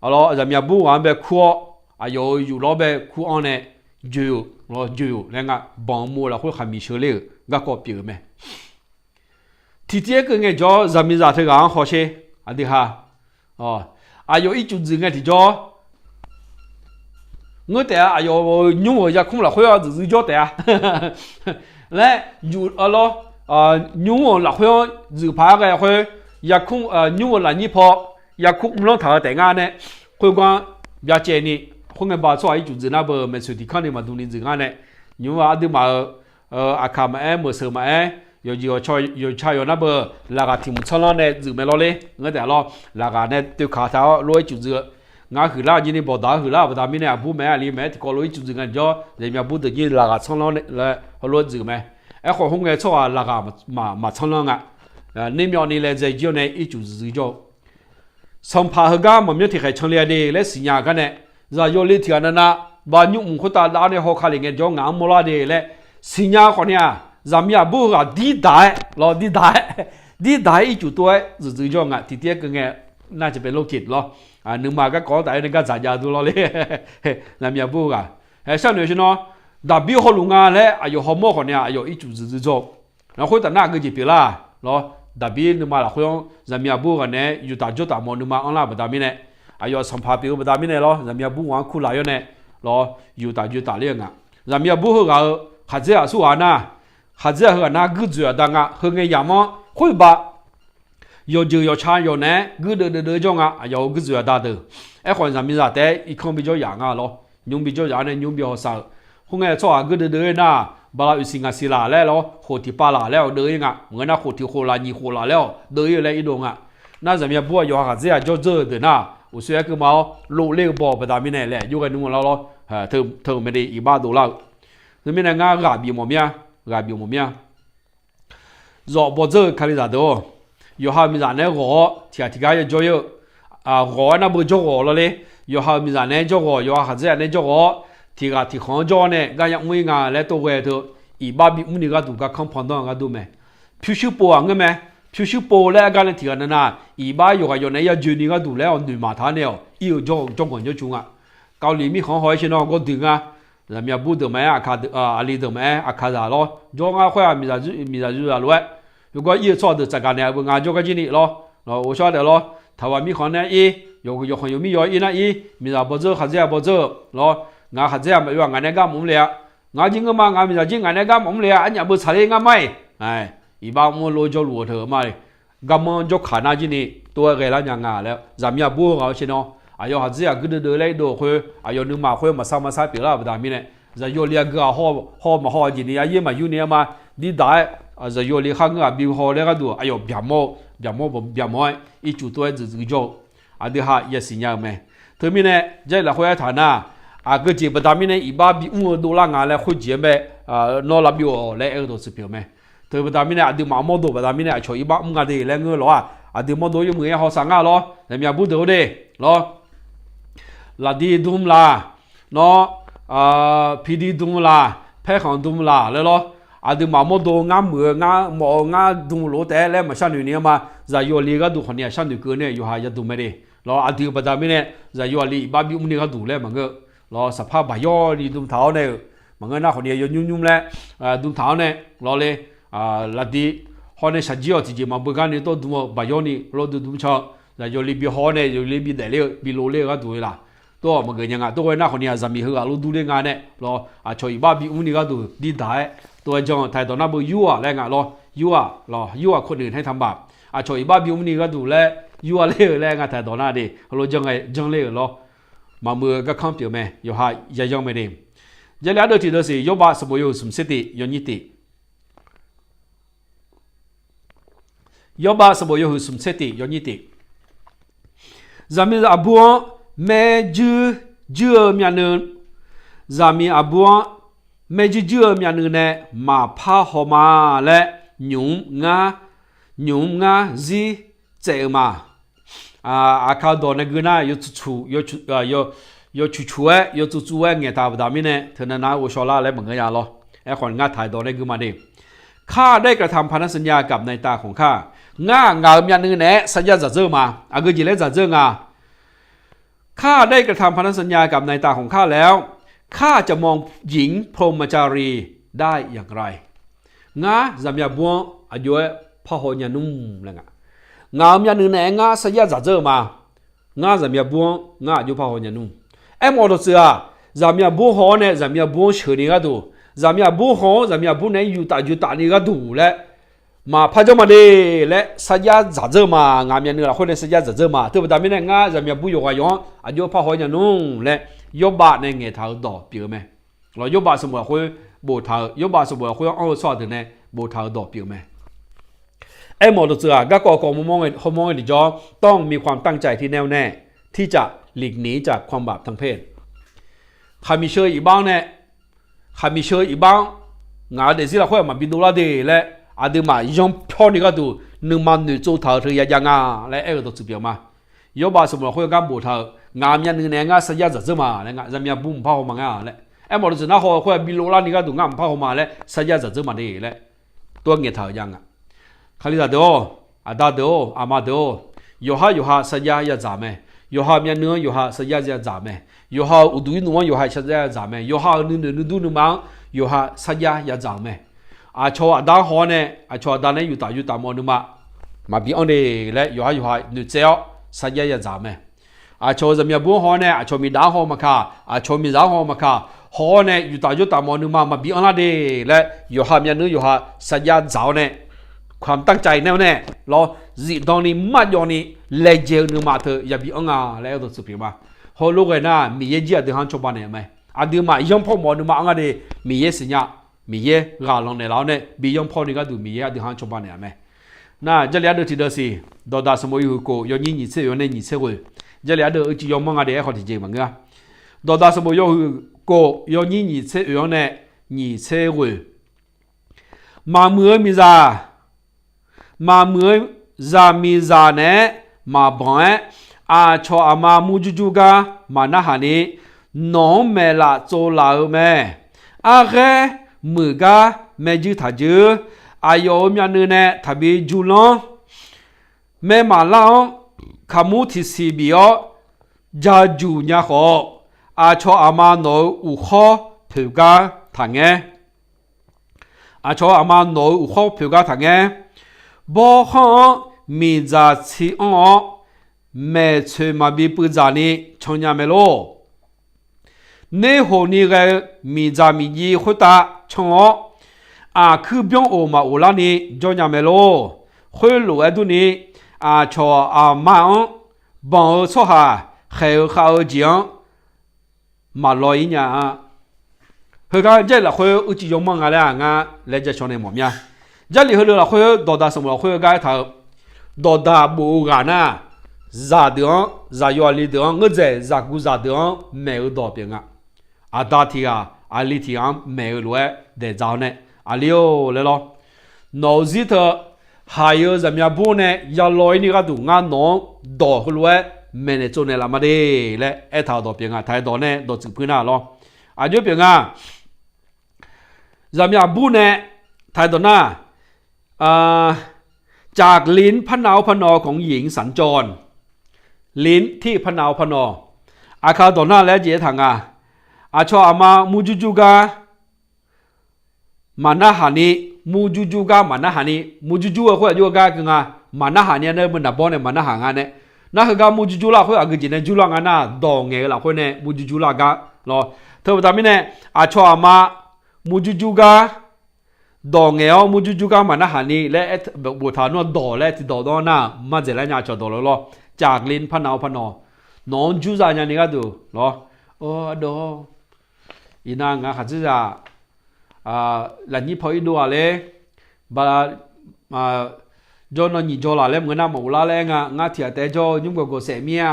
lawr, zaqmiq aqbur ghaq-anr bae kur-awr, aqyawf-euq yuflawr bae kur-anr nae, joeq-euq lawr, joeq-euq laer nga, banq-eu mov lafkhoer khaqmiq sheu ler-euq garkawv pyeuf-eu mae. Tiqtiv-aer keuv ngaejawr, zaqmiqzaq teughaq-anr hawsher, aqdui ha, aqyawf ircuf dzuif ngae tiqjawr, Ngeur taef-a, aqyawf-euq nymr-euq yarkmr lafkhoer-anr dzuif dzuif jawr taef-a laer, yuf-a lawr, nymr-euq lafkhoer-anr dzuif paq-aer ghae khoer, yarkmr, nymr-euq lafnyir paw yarkmr mrlanr taq-eu taef ngar nae, khoergar byacaevni, khoerngae ba tsawrhaq ircuf dzuif nar beu maeqtsoeq tiqkanr ni maqdm ni dzuif ngar nae, nymr-aq aqduimaf-euq aqkaq maqaer, meuqseuq maqaer, yawqjeq yawqca yawqnar beu, laqghaq tiq mq tsanrlanr nae dzuif mae lawr ler. Ngeur taef lawr, laqghaq nae toeqkaq taq-awr lof-aer cuf dzuif-eu, ngar huiqlar jir ni bawqdaq-aer huiqlar-euq baqda mirnae, aqbur maeq-aer aqli maeq-aer tiqkawv lof ircuf dzuif ngae jawr, zaqmiq aqbur deuq jir laqghaq tsanrlanr laer heulof-aer dzuif mae. Aerkhawf, khoerngae tsawrhaq laqghaq maqtsanrlanr nga. Nermyawvni laejae jir-awr nae ircuf dzuif dzuif jawr-eu, sanqpaq heugar maqmyanr tiqkhaeq canle-a de laer siqnya gar nae, zaqyo le tiqghaq navnav, ba nymr mq khoertav dav-awr nae hawkale ngaejawr ngaq-anr mawrlar de laer siqnya khawf ni-aq, zaqmiq aqbur heughaq dirdaq-aer lawr, dirdaq-aer, dirdaq-aer ircuf tov-aer dzuif dzuif jawr-eu nga. Tiqtiv-aer keuv ngae, nar cae bae lorkit lawr, nuima garkawv-anr taf-aer nae gar dzaq jav dur lawr ler. Zaqmiq aqbur heughaq, haeq sharnoeq sher nawr, Daqbir hawluf nga laer aqyawf hawmawr khawf ni-aq, aqyawf ircuf dzuif dzuif jawr-eu. Khoertaf nar aqgeujeq pyeuflar lawr, Daqbir nuima lafkhoer-anr zaqmiq aqbur heughaq naeq-aer yuf taf jawr taf mawf nuima anrlar-eu baqda mirnae, aqyawf sanqpaq pyeuf-eu baqda mirnae lawr, zaqmiq aqbur ghaq-anr kurlaf-awr nae lawr, yuf taf juf taf ler-eu nga. Zaqmiq aqbur heughaq-euq khaqdzer-aq surghaq nar, khaqdzer-aq heughaq nar guirdzoeq aqda nga. Heungae yamq-anr khoer baq yawqjeuq yawqca yawq naeq-aer guirdeuv deuv deuv jawr nga. Aqyawf-euq guirdzoeq aqda deuq, aerkhawf zaqmiqzaq taef-aer irkanr bijawr yaf nga lawr, nymr bijawr yaf-awr nae nymr bi hawsav-euq. Khoerngae tsawrhaq guirdeuv deuv-ir nar, bala uiqsiq ngaqsiq laf laer lawr, khof tiqpav laf laer-awq deuv-ir nga. Maqngeur nar khof tiq khof laf nyiq khof laf laer-awq deuv-ir laer irdov nga. Nar zaqmiq aqbur-aq yawqha khaqdzer-aq jawr dzeur-eu deuq nar, uqshoe-aer keuv ma-awr lov ler-eu baw-eu baqda mirnae laer jawrghae nmr lar lawr, teu-eu mae de iqbax dovlar-eu. Teumirnae ngar ghaq bif mawf mir-a, ghaq bif mawf mir-a. Zawf bawdzeur-eu kalizaq deuq-or, yawqha-euq miqzaq naeq-aer ghawq-awr tiqghaq tiqgar yajawr-ir-eu, ghawq-aer nar beu jawr ghawq lawr ler. Yawqha-euq miqzaq naeq-aer jawr ghawq, yawqha khaqdzer-aq naeq-aer jawr ghawq-awr, tiqghaq tiqkhanq-anr jawr-awr nae gar yamr-ir nga laer tov ghae teu, iqbax bimr ni gharduq garkanr pandanr-eu gharduq mae. Pyurshuir pov-aq ngeur mae. Pyurshuir pov laer aer gar nae tiqghaq navnav, iqbax yawqghaq yawq naeq-aer yajoeni gharduq laer-awq noeqmaq taq-awr nae-awq ir-eu jawr-eu jawrganq jawrcu nga. Kavliq mirkhanq-anr haw-aer sher nawr gawrdui nga. Zaqmiq aqbur deuq maqaer, aqli deuq maqaer, aqkaqzaq lawr, jawr ngar khoer-aq miqzaq zuiq zaq lof-aer, yawgawr ir-eu tsawrhaq deuq tsafgaq naeq-a beu nga jawrgar jir ni lawr. Ghovshaw daef lawr, taqbaq mirkhanq nae ir, yawqkhanq yawqmir yawr ir nar ir, miqzaq bawdzeur khaqdzer-aq bawdzeur-eu lawr, ngaq khaqdzer-aq maqoe-aq ngaq nae gar maqmr le-a. Ngaq jir ngeur ma, ngaq miqzaq jir ngaq nae gar maqmr le-a. Arnyaf beu tsaqler ngar ma-iq. Iqbax mr-eu lof jawrluf-eu teu ma-iq. Garmanr jawrkaq nar jir ni tov-aer ghae lar nya nga laer zaqmiq aqbur heughaq-eu sher nawr, aqyawf khaqdzer-aq guirdeuv deuv laer irdov-eu khoer, aqyawf nuima khoer maqsar maqsar pyeuflar-euq baqda mirnae, zaqyo le-aq geu-aq haw maqhaw-a jeq ni ya yaer maqyur ni-aer ma, dirdaq-aer zaqyo le kharngeur-aq bi haw laer gharduq aqyawf byaqmawr-eu, byaqmawr byaqmawr-aer ircuf tov-aer dzuif dzuif jawr-eu, aqdui ha yasiq nya-eu mae. Teumirnae Jarlif lafkhoer aertaq nar, aqgeujeq baqda mirnae iqbax bimr-eu dovlar nga laer khoerjeq-aer mae, nawr lavbyov-awq laer aer-eu dawqtsuif pyeuf-eu mae. Teu baqda mirnae aqduimaf mawrdo baqda mirnae aqcawq iqbax mr nga de laer ngeur lawq-aq, aqdui mawrdo yawmuiq-aer hawsav ngar lawr, zaqmiq aqbur deuq-or de lawr. Laqdi dm laq, nawr, pidi dm laq, paerkhanq dm laq laer lawr. Aqduimaf mawrdo ngar muiq-eu ngar mawf-eu ngar dm lof-aer taef-aer laer maqshar noeq ni-aer ma, zaqyo aqli gharduq khawf ni-aq sharnoeq keuv nae yawqha yadm mae de. Lawr aqdui baqda mirnae, zaqyo aqli iqbax bimr ni gharduq laer maqngeur. Lawr saqpar baqyawr ni dm taq-awr nae-euq, maqngeur nar khawf ni yawnymr nymr laer dm taq-awr nae, lawr le, laqdi hawr nae shaqjir-awq tiqjeq maqbeu gar ni tawr dm-eu baqyawr ni lawr dm dm can-eu, zaqyo aqli bi haw-awr nae yawqle bi daefler-eu bi lovler-eu gharduq-eu laq. Tov-awq maqgeuf nya nga. Tov ghae nar khawf ni-aq zaqmiq heughaq lof durler nga nae, lawr aqcawq iqbax bimr ni gharduq dirdaq-aer tov-aer jan-eu taq-aer dawq nar beu yur-aq laer nga lawr, yur-aq lawr, yur-aq คนอื่นให้ทำบาป aqcawq iqbax bimr ni gharduq laer yur-a ler-eu laer nga taq-aer dawq nar de heulof janr ghae janr ler-euq lawr. Maqmuiq-eu garkanr pyeuf mae, yawqha yayan mae de. Jarlif ardeuv tiqdeuv siq, Yawrbav sanqbof yawhuiq smq tser tif yawnyir tif. Yawrbav sanqbof yawhuiq smq tser tif yawnyir tif. Zaqmiq aqbur-anr maerjuir juir-eu myavnuiv, zaqmiq aqbur-anr maerjuir juir-eu myavnuiv nae maqpar haw ma laer nymq mr ngar, nymq mr ngar zir tsaev-eu ma. Aqkaq dawq nae geu nar yawtsuq tsuq, yawtsuq tsuq-aer yawtsuq tsuv-aer ngaeqtaq-eu baqda mirnae teunav nav-aer ghovshaw lar laer maqngeur nya lawr. Aerkhawf ngar taq-aer dawq nae geu ma de. ข้าได้กระทำพันธสัญญากับนายตาของข้า ngar ngaq-euq myavnuiv naeq-aer sarjax dzaqdzeur-eu ma. Aqgeu jeq laer dzaqdzeur nga. ข้าได้กระทำพันธสัญญากับนายตาของข้าแล้ว ข้าจะมองหญิงพรหมจารีได้อย่างไร Ngar zaqmiq aqbur-anr aqjox-aer parhaw nya nmr laer nga. Ngaq-euq myavnuiv naeq-aer ngar sarjax dzaqdzeur-eu ma. Ngar zaqmiq aqbur-anr ngar aqjox parhaw nya nmr. Aermawf dawqtsuif-aq, Zaqmiq aqbur haw-awr nae zaqmiq aqbur-anr sheuq ni gharduq, zaqmiq aqbur haw-awr zaqmiq aqbur naeq-aer yuf taf yuf taf ni gharduq laer, maqpar jawr ma de laer sarjax dzaq dzeur ma. Ngaq myavnuiv lafkhoer nae sarjax dzaq dzeur ma. Teubaqda mirnae ngar zaqmiq aqbur yawqghaq yawq-anr aqjox par haw-aer nya nmr laer, Yawrbav nae ngaeqtaq-euq dawq pyeuf-eu mae. Lawq, Yawrbav sanqbof lafkhoer boftaq-euq, Yawrbav sanqbof lafkhoer anr-eu tsawrhaq deuq nae boftaq-euq dawq pyeuf-eu mae. Aermawf dawqtsuif-aq, garkawv kawv hawmawr ngae tiqjawr, ต้องมีความตั้งใจที่แน่วแน่ ที่จะหลีกหนีจากความบาปทางเพศ. Khaqmiq sheu iqbax-anr nae, khaqmiq sheu iqbax-anr ngaq-euq daefzir lafkhoer-aq maqbi dovlar de laer, aqduimaf yanr pyawr ni gharduq nuima noeqtsov taq-euq teu yajav nga laer aer-eu dawqtsuif pyeuf ma. Yawrbav sanqbof lafkhoer gar boftaq-euq, ngaq myavnuiv nae ngar sarjax dzaq dzeur ma laer, ngaq zaqmiq aqbur maqpar haw ma nga laer, aermawf dawqtsuif nar haw-eu khoer-aq bi lovlar ni gharduq ngar maqpar haw ma laer sarjax dzaq dzeur ma de laer tov-aer ngaeqtaq-euq jav nga. Kalizaq deuq-or, aqda deuq-or, aqma deuq-or, yawqhar yawqha sarjax yadzaq mae. Yawqha myavnuiv-anr yawqha sarjax yadzaq mae. Yawqha-euq uqduq irnmf-anr yawqha sarjax yadzaq mae. Yawqha-euq nuinoeq nuidur nuima-anr yawqha sarjax yadzaq-euq mae. Aqcawq aqda-anr haw-awr nae aqcawq aqda nae yuf taf yuf taf mawf nuima maqbi anr de laer yawqhar yawqha noeqtsaev-awr sarjax yadzaq-euq mae. Aqcawq-euq zaqmiq aqbur-anr haw-awr nae aqcawq miqdaf-anr haw-eu maqkaq, aqcawq miqzaq-anr haw-eu maqkaq, haw-awr nae yuf taf yuf taf mawf nuima maqbi anr lar de laer yawqha myavnuiv yawqha sarjax dzaq-awr nae, ความตั้งใจแน่วแน่ lawr, zifdan ni marjawv ni laejae-eu nuima teu yabi anr nga laer aer-eu dawqtsuif pyeuf ma. Heulof ghae nar Miqyaer jir aqdui ha-anr cawba naeq-euq mae. Aqduimaf yanr pawr mawf nuima anr nga de, Miqyaer siqnya, Miqyaer ghaq lanq naeqlaf-awr nae bi yanr pawr ni gharduq Miqyaer aqdui ha-anr cawba naeq-euq mae. Nar Jarlif ardeuv tiqdeuv siq, Dawqdaq sanqbof yawhuiq kof yawnyir nyiq tser oeq-anr nae nyiq tser ghoeq. Jarlif ardeuv uicuiv yawmanr nga de aerkhawf tiqjeq maqngeur-a. Dawqdaq sanqbof yawhuiq kof yawnyir nyiq tser oeq-anr nae nyiq tser ghoeq. Maqmuiq-eu miqzaq, maqmuiq-eu zaqmiqzaq naeq-aer maqbanq-aer, aqcawq aqma murjur jur gar maqnarhaq ni, nawq-anr maeqlaf tsovlaf-eu mae. Arghaer muiq gar maerjuir taqjuir. Aqyawf-euq myavnuiv nae taqbi jurlanr. Maermaq lar-anr kaqmur tiqsiq bif-awr jajuq nya khawf, aqcawq aqma nawq-euq uqkhawr poeq gar taqngaer. Aqcawq aqma nawq-euq uqkhawr poeq gar taqngaer. Bawrkhanr-anr miqdzaq tsi anr-awr, maeqtsoeq maqbi puivdzaq ni cannya mae lor. Nerhoq ni ghae-eu miqdzaq miqjiv khoertav can-awr, aqkuir byanr of maq of larni jawrnya mae lor. Khoerlof-aer durni, aqcawq aqma-anr banq-eu tsawrhaq khaeq-eu khav-eu jeq-anr maqlaw-ir nya-a. Heugar Jarlif lafkhoer uicuiv yawmanr nga laer-aq ngar laer ja shaw nae mawf mya. Jarlif heulof lafkhoer Dawqdaq sanqbof lafkhoer gar aertaq-eu, Dawqdaq bof-eu ghaq nar, zaqdeuq-anr, zaqyo aqli deuq-anr, ngeurdzaeq zaqguq zaqdeuq-anr maeq-eu dawq pyeuf nga. Aqda tiq ghaq aqli tiq ghaq-anr maeq-eu lof-aer daeqdzaq-awr nae, aqli-or laer lawr, nawq-euq zir teu haiq-eu zaqmya bur nae yalaw-ir ni gharduq ngar nawq-anr dawq heulof-aer maeqnaeq tsovnaeq laf ma de laer aertaq-euq dawq pyeuf nga. Taq-aer dawq nae dawqtsuif puir nar lawr, aqjox pyeuf nga. Zaqmya bur nae taq-aer dawq nar, จากลิ้นพระนาวพระนอของหญิงสัญจร ลิ้นที่พระนาวพระนอ Aqkaq dawq nar laer jeq aertaq nga. Aqcawq aqma murjur jur gar maqnarhaq ni, murjur jur gar maqnarhaq ni, murjur jur-eu khoer aqjox-eu gar keuv nga. Maqnarhaq ni-a nar, meuq naqbawr nae maqnarhaq nga nae, nar heugar murjur jur lar khoer aqgeu jeq nae jur lar nga nar, dawq ngaeq-eu lafkhoer nae murjur jur lar gar lawr. Teubaqda mirnae, aqcawq aqma murjur jur gar dawq ngaeq-awr murjur jur gar maqnarhaq ni laer boftaq nar, dawq laer tiqdawq dawr nar, mardzaeq lar nya aqcawq dawq lawr lawr. จากลิ้นพระนาวพระนอ nawq-anr jur za nya ni gharduq lawr. Or, ardawr, iqnan ngaq khaqdzerzaq lafnyir paw irdov-aq laer, ba, jawr nan nyiq jawr laf laer maqngeur nar maqghov lar laer aer nga. Ngar tiq ghaq taef-aer jawr-eu nymr gawqgawq saef mir-a.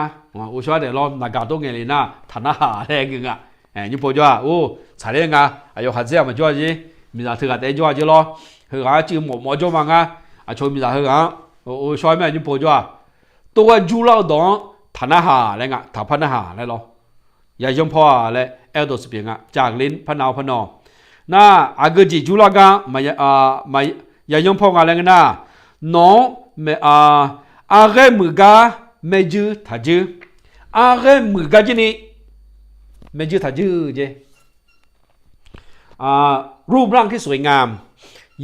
Ghovshaw-aer daef lawr, naqgaq dov ngaeq le nar taq narhaq laer gui nga. Nymr paw jawr-aq, or, tsaqler nga. Aqyawf khaqdzer-aq maqjawr-a jer, miqzaq teughaq taef-aer jawr-a jer lawr. Heughaq-anr cuiv mawf mawf jawr ma ngar. Aqcawq miqzaq heughaq-anr ghovshaw-aer mae, nymr paw jawr-aq, tov-aer jur lar-eu dawq-anr taq narhaq laer nga, taq par narhaq laer lawr. Yayanr paw-aq laer aer-eu dawqtsuif pyeuf nga. จากลิ้นพระนาวพระนอ nar, aqgeu jeq jur lar gar, yayanr paw nga laer ngeur nar, nawq-anr arghaer muiq gar maerjuir taqjuir. Arghaer muiq gar jir ni maerjuir taqjuir jeq. รูปร่างที่สวยงาม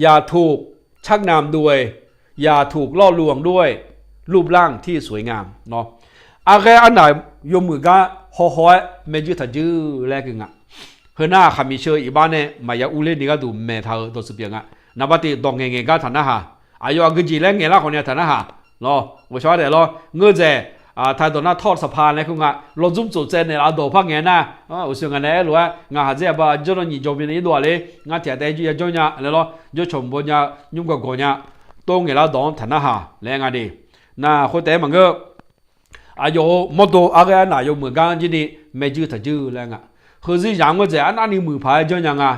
อย่าถูกชักนำด้วย อย่าถูกล่อลวงด้วยรูปร่างที่สวยงาม Arghaer arnaq yawmuiq gar hawhaw-aer maerjuir taqjuir laer gui nga. Heu nar khaqmiq sheu iqbax nae maqya urler ni gharduq maeq taq-euq dawqtsuif pyeuf nga. Naqba tiq dawq ngaeq ngaeq gar taq narhaq. Aqyawf aqgeujeq laer ngaeq lar khawf ni-a taq narhaq. Lawr, ghawqshawr-aer daef lawr, ngeur dzaeq, taq dawq nar tawr saqpaq nae kur nga, lawrdzmr tsof tsaev naeqlaf dawq par ngaeq nar, uqshoe ngaq nae aer lof-aer ngaq haq dzer aqba jawrnan nyiq jawr byan nae irdov-aq ler, ngar tiq ghaq taef-aer ya jawr nya laer lawr, jawrcawq mqbaw nya, nymr gawqgawq nya, tov ngaeqlar dawq-anr taq narhaq laer nga de. Nar khoertaef-aer maqngeur, aqyawf-euq mawrdo arghaer arnaq yawmuiq gar jir ni maerjuir taqjuir laer nga. Heuzir zaq-anr ngeur dzaeq arnavni muiq paq-aer janrnya nga.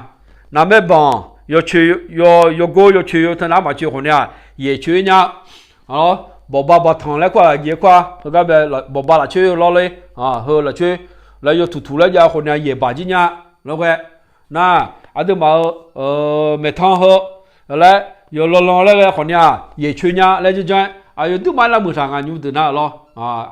Naqmaer banq yawcoeq, yawgor yawcoeq yawteu nar maqcoeq khawf ni-aq, yaeq coeq-ir nya. Bawqba baqtanq laer kur-aq, jeq kur-a, heugar bae bawqba lafcoer lawr ler, heu lafcoer, laer yawtuq tuq laer jav khawf ni-aq, yaeq baq jir nya. Lawr ghae nar, aqduimaf-euq maeqtanq heu laer yawlanr lanr laer ghae khawf ni-aq, yaeq coeq nya laer janr janr-aer, aqyawf duirma-aer lavmuiq taq nga nymr deuq nar lawr.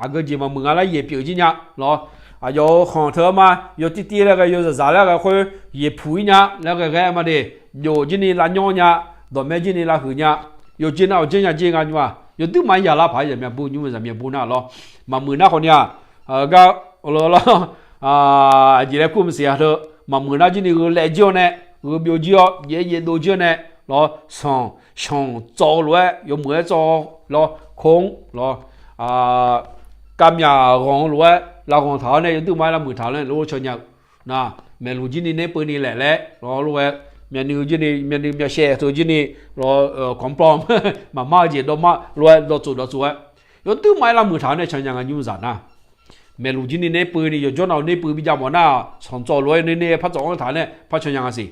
Aqgeujeq maqmuiq nga laer yaeq pyeuf jir nya lawr. Aqyawf-euq khanq teu-anr ma, yawtir tir laer ghae, yawzaq zaq laer ghae khoer, yaeq puq-ir nya laer ghae ghae ma de. Jov jir ni lavnyanr nya, dawqmaer jir ni lavhuiq nya, yawjer nar-awq jer nya jer nga nymr-aq, yawduirma-aer yalar paq-aer zaqmyavbur nymr-eu zaqmyavbur nar lawr. Maqmuiq nar khawf ni-aq, gar lawr, aqjeq laer kur maqsiq-a teu, maqmuiq nar jir ni gheu laev jir-awr nae, gheu byov jir-awr, jaev-aer jaev dov jir-awr nae, lawr, sanq shanq tsawv-eu lof-aer yawmuiq-aer tsawv lawr, kor-anr lawr, kavmyaq ghanq-eu lof-aer lavghanq taq-awr nae yawduirma-aer lavmuiq taq-awr nae lof-aer caw nya-eu. Nar, maeqluq jir ni ner peuvni laef laer lawr, lof-aer myavnuiv jir ni, myavnuiv myavshaev teu jir ni lawr, kawqpawv maqmar-eu jeq dawrmar lof-aer dawqtsof dawqtsof-aer, yawduirma-aer lavmuiq taq-awr nae caw nya nga nymr zaq nar. Maeqluq jir ni ner peuvni yawjawr nav-eu ner peuv bi jav mawf nar, sanq tsawv lof-aer ner ner par tsawv-anr taq-awr nae par caw nya nga siq.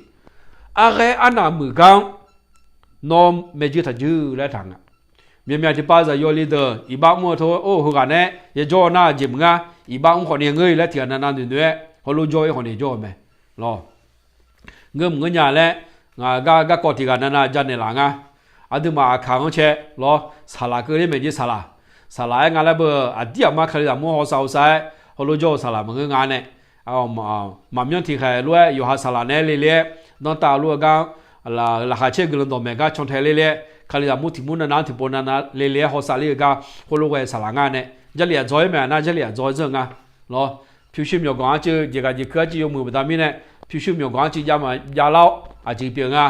Arghaer arnaq muiq gar-anr nawr maerjuir taqjuir laer taq nga. Myavmyav tiqpav zaqyo le deuq iqbax mr-eu teu, or, heughaq nae yajawr nar jeq meuq ngar, iqbax mr khawf ni ngeur-ir laer tiqghaq navnav noeqnoeq-aer heulof jawr-ir khawf ni jawr-eu mae. Lawr, ngeur mq ngeur nya laer, ngaq gar garkawv tiqghaq navnav janaeq laf nga. Aqduimaf aqkaq-anr cae lawr, saqlaq keuvler maeq jeq saqlaq. Saqlaq-aer nga laer beu aqdir aqma kalizaq mur hawsav hawsav-aer heulof jawr-eu saqlaq maqngeur nga nae, maqmyanr tiqkhaeq lof-aer yawqha saqlaq naeq-aer le le-aer, danrtav lof-eu gar, laqkhaq caer guiqlanq dawqmaeq gar cantae le le-aer, kalizaq mur tiq mur navnav-anr tiqpov navnav le le-aer hawsav ler-eu gar, heulof ghae saqlaq nga nae, Jarlif aqdzawr-ir mae nar, Jarlif aqdzawr-aer dzeur-eu nga. Lawr, pyurshuir myawqganq arcuiv jeqghaq jeqkeuv arcuiv yawmuiq baqda mirnae, pyurshuir myawqganq arcuiv jav maqjav lar-awr aqjeq pyeuf nga.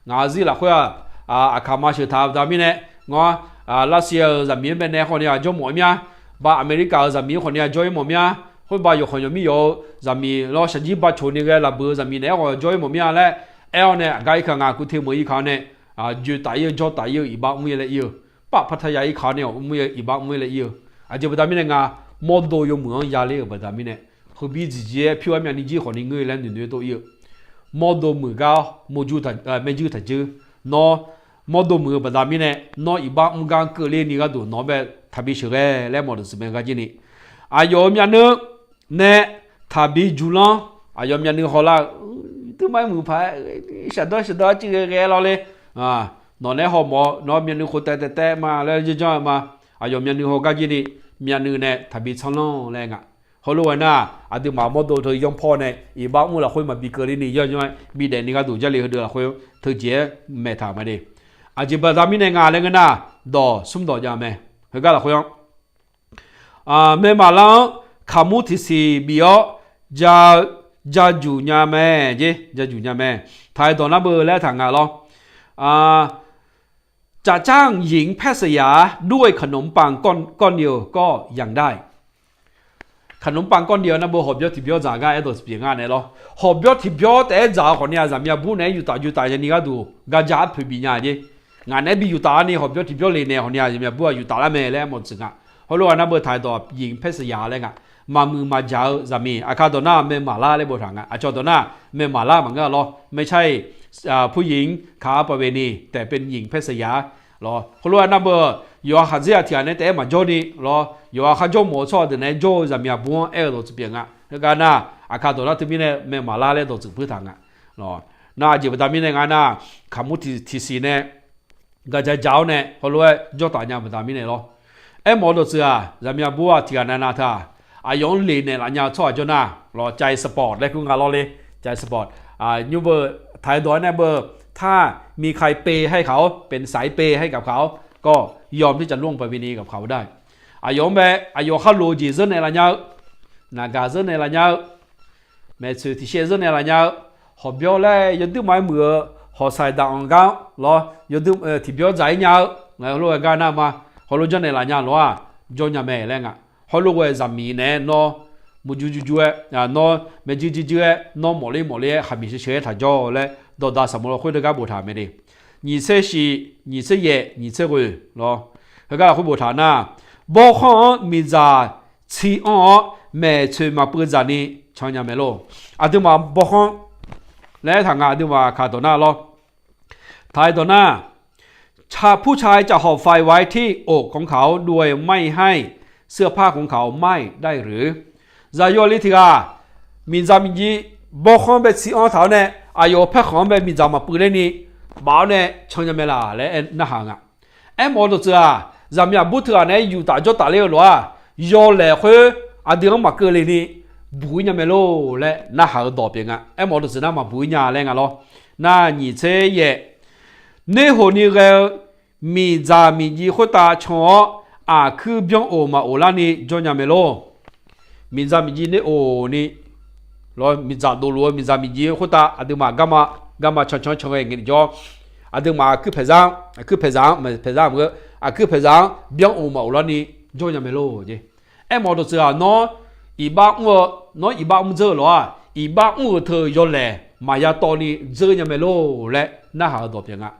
Ngaq-euq zir lafkhoer-aq, aqkaq ma sheuq taq-eu baqda mirnae, ngawr-ar, Lavsiav-euq zaqmiq-anr bae nae khawf ni aqjawr mawf-ir mya. Ba Aqmeqlirkaf-euq zaqmiq-anr khawf ni aqjawr-ir mawf mya. Khoer ba yawqkhanq yawqmir yawq-eu zaqmiq lawr, shaqjir ba coq ni ghae lafbuiq-eu zaqmiq naeq-aer khawf jawr-ir mawf mya laer aer-awr nae, aqgar irkaq ngaq kuv te meuq irkaq-awr nae, joeqtaf ir-eu jawrtaf ir-eu iqbax mr-ir laer ir-eu, paf par taya irkaq-awr nae mr-ir iqbax mr-ir laer ir-eu. Aqjeq baqda mirnae nga, mawrdo yawmuiq-anr yaler-euq baqda mirnae, heubir dziqjir-aer pyur-aer myavnuiv jir khawf ni ngeur-ir laer noeqnoeq-aer dov ir-eu. Mawrdo muiq gar-awr, maerjuir taqjuir. Nawr mawrdo muiq-eu baqda mirnae, nawr iqbax mr gar keuvler ni gharduq nawq-anr bae taqbi sheuqghae laer mawf dawqtsuif mae gar jir ni. Aqyawf-euq myavnuiv nae taqbi juqlanr, aqyawf myavnuiv hawlar-eu, duirma-aer muiq paq-aer, shaqdawr shaqdawr arcuiv ghae ghae lawr le. Nawq naeq-aer hawmawf-awr nawr myavnuiv khof taev taev taev ma laer janr-eu ma. Aqyawf myavnuiv haw gar jir ni, myavnuiv nae taqbi tsanrlanr laer nga. Heulof ghae nar, aqduimaf mawrdo teu yanrpawr nae iqbax mr lafkhoer maqbi keuvler ni yanr yanr-aer bidaef ni gharduq Jarlif heudeuq lafkhoer teujeq-aer maeq taq-euq ma de. Aqjeq baqda mirnae nga laer ngeur nar, dawq smr dawq jav mae. Heugar lafkhoer-anr, maermaqlar-anr kaqmur tiqsiq bif-awr ja, jajuq nya mae jer, jajuq nya mae. Taq-aer dawq nar beu laer taq nga lawr. จะจ้างหญิงแพทย์สยาด้วยขนมปังก้อน ก้อนเดียวก็ยังได้ Kaqnmr pav kawrni-awr nar beu hawqbyawr tiqbyawr dzaq gar aerdawq tiqpyeuf nga naeq lawr. Hawqbyawr tiqbyawr taef-aer dzaq-eu khawfni-aq, zaqmiq aqbur naeq-aer yuf taf yuf taf ya ni gharduq gar ja arpoeq bif nya jeq. Ngaq naeq-aer bi yuf taf-a ni hawqbyawr tiqbyawr le naeq khawfni-aq, zaqmiq aqbur-aq yuf taf lar mae laer mawf tsuif nga. Heulof-aer nar beu taq-aer dawq หญิงแพทย์สยา laer nga. Maqmuiq maqjaq-eu zaqmiq aqkar dawq nar mae maqlar laer boftaq nga. Aqcawq dawq nar mae maqlar maqngeur-a lawr. ไม่ใช่ ผู้หญิงขาประเวณี แต่เป็นหญิงแพทย์สยา lawr. Heulof-aer nar beu yawqha khaqdzer-aq tiqghaq nae taef-aer maqjawr ni lawr. Yawqha kharjawr mawf-eu tsawrhaq deuq naeq-aer jawr-eu zaqmiq aqbur-anr aer-eu dawq tsuif pyeuf nga. Heugar nar aqkar dawq nar teumirnae mae maqlar laer dawq tsuif pyeuf taq nga. Nar aqjeq baqda mirnae nga nar, kaqmur tiqsiq nae gar ja ja-awr nae heulof-aer jawr taf nya baqda mirnae lawr. Aermawf-eu dawq tsuif-aq, zaqmiq aqbur-aq tiqghaq navnav teu-aq, aqyawf-anr le naeqlaf nya-eu tsawrhaq jawr nar lawr, ใจสปอร์ต laer kur nga lawr le. ใจสปอร์ต nymr beu taq-aer dawq-aer nae beu, ถ้ามีใครเปย์ให้เขา เป็นสายเปย์ให้กับเขา ก็ยอมที่จะล่วงประเวณีกับเขาได้ Aqyawf-anr bae aqyawf khar lof-eu jeq zeur naeqlaf nya-eu naqgaq zeur naeqlaf nya-eu, maeqtsoeq tiqshaev zeur naeqlaf nya-eu, hawqbyawr laer yawduirma-aer muiq-eu, hawqsaiq daq-anr gar lawr, yawduir tiqbyawr dzaq-ir nya-eu, ngaq heulof-aer gar nar ma, heulof janrnaeq laf nya lof-aq, jawr nya mae laer nga. Heulof ghae zaqmiq naeq-aer nawr murjur jurjur-aer, nawr maeqjuir jirjuir-aer, nawr mawfler mawfler-aer khaqmiq sheuqsheuq-aer taqjawr-awq laer dawqdaq saqmawr lafkhoer deugar boftaq mae de. Nyiq tser shif, nyiq tser yaef, nyiq tser ghoeq lawr, heugar lafkhoer boftaq nar, bawrkhanr-anr miqdzaq tsi anr-awr maeqtsoeq maqpuiv dzaq ni can nya mae lor. Aqduimaf bawrkhanr laer aertaq nga, aqduimaf kaq dawq nar lawr. Taq-aer dawq nar, ผู้ชายจะหอบไฟไว้ที่อกของเขา โดยไม่ให้เสื้อผ้าของเขาไหม้ได้หรือ Zaqyo le tiq ghaq, miqdzaq miqjir bawrkhanr bae tsi anr taq-awr nae, aqyawf-euq paerkhanq-anr bae miqdzaq maqpuiv ler ni baf-awr nae can nya mae laq laer narhaq-eu nga. Aermawf-eu dawqtsuif-aq, zaqmiq aqbur teughaq naeq-aer yuftaf jawrtaf ler-eu lof-aq, yawlaeq khoer aqdui-anr maqkeuv le ni buq-ir nya mae lor laer narhaq-eu dawq pyeuf nga. Aermawf-eu dawqtsuif nar maqbuq-ir nya laer nga lawr. Nar nyiq tser yaef, nerhaq ni ghae-eu miqdzaq miqjir khoertav can-awr, aqkuir byan of maq of larni jawr nya mae lor. Miqdzaq miqjir ner of ni, lawr, miqdzaq dovluf-eu miqdzaq miqjir khoertav aqduimaf garma, garma cancan-anr can ghae ngae jawr, aqduimaf aqkuir paeqzaq-anr, aqkuir paeqzaq-anr, paeqzaq maqngeur, aqkuir paeqzaq-anr byan of maq of larni jawr nya mae lor jeq. Aermawf-eu dawqtsuif-aq, nawr iqbax mr-eu, nawr iqbax mr dzeur-eu lof-aq, iqbax mr-euq teu yawlaeq maqya tawv ni dzeur nya mae lor laer narhaq-eu dawq pyeuf nga.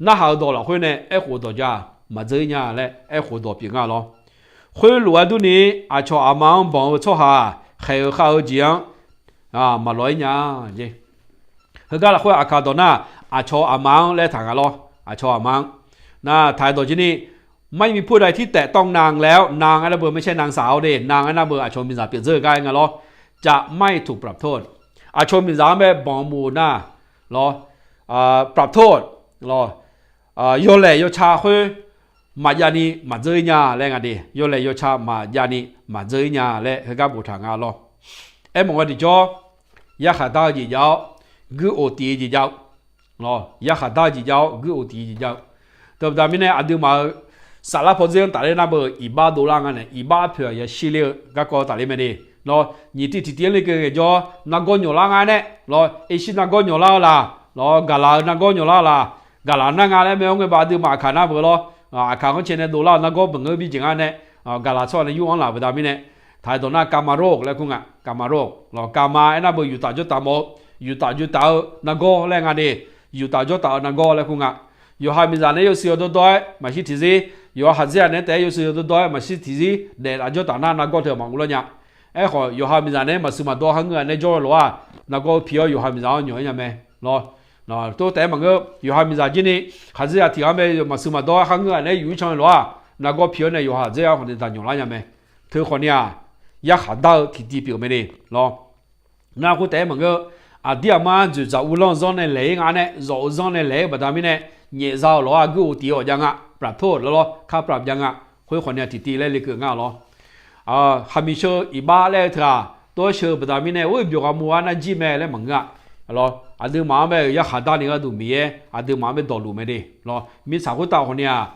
Narhaq-eu dawq lafkhoer nae aerkhof-eu dawq ja maqdzeur-ir nya laer aerkhof-eu dawq pyeuf nga lawr. Khoerlof-aer durni, aqcawq aqma-anr banq-eu tsawrhaq khaeq-eu khav-eu jeq-anr maqlawq-ir nya jeq. Heugar lafkhoer aqkaq dawq nar, aqcawq aqma-anr laer taq nga lawr. Aqcawq aqma-anr nar taq-aer dawq jir ni, ไม่มีผู้ใดที่แตะต้องนางแล้ว นาง aernar beu ไม่ใช่นางสาว de, nang aernar beu aqcawq miqzaq pyeuf dzeur-eu gar-aer nga lawr, จะไม่ถูกปรับโทษ aqcawq miqzaq-anr bae banq-eu nar lawr, ปรับโทษ lawr, yawlaeq yawca khoer maqjav ni maqdzeur-ir nya laer nga de, yawlaeq yawca maqjav ni maqdzeur-ir nya laer heugar boftaq nga lawr. Aermawf nga tiqjawr, yarkhaq dar-eu jeq jav-awr, guir of tif-eu jeq jav-eu, lawr, yarkhaq dar-eu jeq jav-awr guir of tif-eu jeq jav-eu, teubaqda mirnae aqduimaf-euq saflar pawdzer-anr tafler nar beu iqbax dovlar nga nae, iqbax arpoeq-aq yashir ler-eu garkawv tafler mae de. Lawr, nyiq tiv tiqtiv-anr lekeuv ngaejawr nargawr nyawqlar nga nae, lawr, eshir nargawr nyawqlar-eu laq, lawr, gaqlaq-eu nargawr nyawqlar-eu laq, gaqlaq nar nga laer mae-awr ngae ba aqduimaf aqkaq nar beu lawr, aqkaq-anr cae nae dovlar-eu nargawr beuq ngeur bi jeq nga nae, gaqlaq tsawrhaq nae yur-anr laf baqda mirnae, taq-aer dawq nar กามารมณ์ laer kur nga, กามารมณ์ lawr, กามารมณ์ aernar beu yuftaf jawrtaf mawf-eu, yuftaf jawrtaf-eu nargawr laer nga de, yuftaf jawrtaf-eu nargawr laer kur nga. Yawqha miqzaq nae yawshuif yawdawr dawr-aer maqshir tiqzir, yawqha khaqdzerzaq nae taef-aer yawshuif yawdawr dawr-aer maqshir tiqzir daeflaf jawrtaf nar nargawr teu maqur lar nya. Aerkhawf yawqha miqzaq nae maqshuif maqdawr kharngeur-aq nae jawr-eu lof-aq, nargawr pi-awr yawqha miqzaq-anr nyawq-aer nya mae. Lawr, tawr taef-aer maqngeur, yawqha miqzaq jir ni khaqdzerzaq tiq ghaq mae maqshuif maqdawr kharngeur-aq nae yuf-ir can-eu lof-aq, nargawr pi-awr nae yawqha khaqdzerzaq khawf nae daq nyawq lar nya mae. Teu khawf ni-aq, yarkhaq dar-eu tiqtiv pyeuf mae de. Lawr, nar khoer taef-aer maqngeur, aqdir aqmar dzoeqdzaq uvlanr zanr nae laeq-ir nga nae, zawq-eu zanr nae laeq-ir baqda mirnae, nyaefza-eu lof-aq guir of tif-awq jav nga, ปรับโทษ lawr lawr, ค่าปรับ jav nga. Khoer khawf ni-aq tiqtiv laer lekeuv nga lawr. Khaqmiq sheu iqbax laer-eu teu-aq, tov-aer sheu-eu baqda mirnae, or, byawq ghaq mov-ar nar jir mae laer maqngeur-a. Lawr, aqduimaf-anr bae-euq yarkhaq darni gharduq Miqyaer aqduimaf-anr bae dawqluf mae de. Lawr, mirtsaq khoertav khawf ni-aq,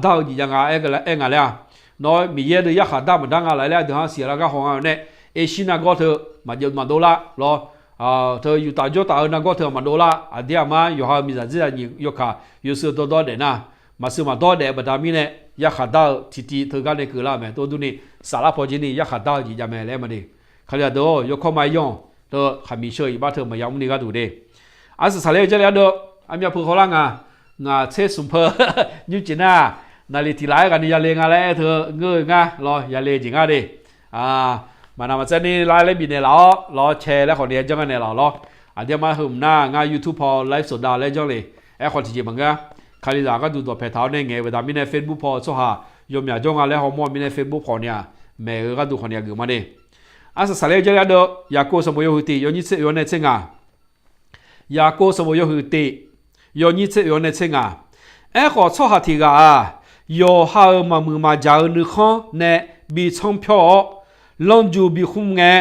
dar-eu jeq jav nga aer nga laer-aq, nawr Miqyaer deuq yarkhaq dar maqdar nga laf laer aqdui-anr siqlar gar haw nga-eu nae, eshir nargawr teu maqdov lar lawr, teu yuftaf jawrtaf-eu nargawr teu maqdov lar, aqdir aqmar yawqha-eu miqzaq dzerzaq nyiq yawkaq yawshuif dawrdawr daef nar, maqshuif maqdawr daef-eu baqda mirnae, yarkhaq dar-eu tiqtiv teugar nae keuvlar-euq mae. Tov durni, saflar paw jir ni yarkhaq dar-eu jeq jav mae laer ma de. Kalizaq deuq-or, yawkawr ma yanr-awq, teu khaqmiq sheu iqbax teu maqya mr ni gharduq de. Arsaq saqler-eu Jarlif ardeuv, armyav peukhawlar nga, ngaq tser smq peu nymrcif nar, naqliq tiq laf-aer ghaq ni yale nga laer aer teu ngeur-eu ngar lawr, yale-eu jeq ngar de. Maqnaq maqtsaev ni lar laer bifnaeq laf-awr lawr, cae laer khawf ni-aer janr gar naeq laf-awq lawr. Aqdir aqmar heu mq nar ngar YouTube paw live sawqdav laer janr le. Aerkhawf tiqjeq maqngeur-a. Kalizaq gharduq dawqpae taq-awr nae ngaeq-eu baqda mirnae Facebook paw tsawrhaq yawmyaq jawr nga laer hawmawr-eu mirnae Facebook khawf ni-aq, maeq-eu gharduq khawf ni-aq geuf ma de. Arsaq saqler-eu Jarlif ardeuv, Yaqkov sanqbof yawhuiq tiq yawnyir tser oe-awr nae tser ngaq. Yaqkov sanqbof yawhuiq tiq yawnyir tser oe-awr nae tser ngaq. Aerkhawf tsawrhaq tiq ghaq-aq, yawqha-euq maqmuiq maqjaq-eu nuikhanr nae bi tsanr pyawr-awr, lanrju bi khmr ngae,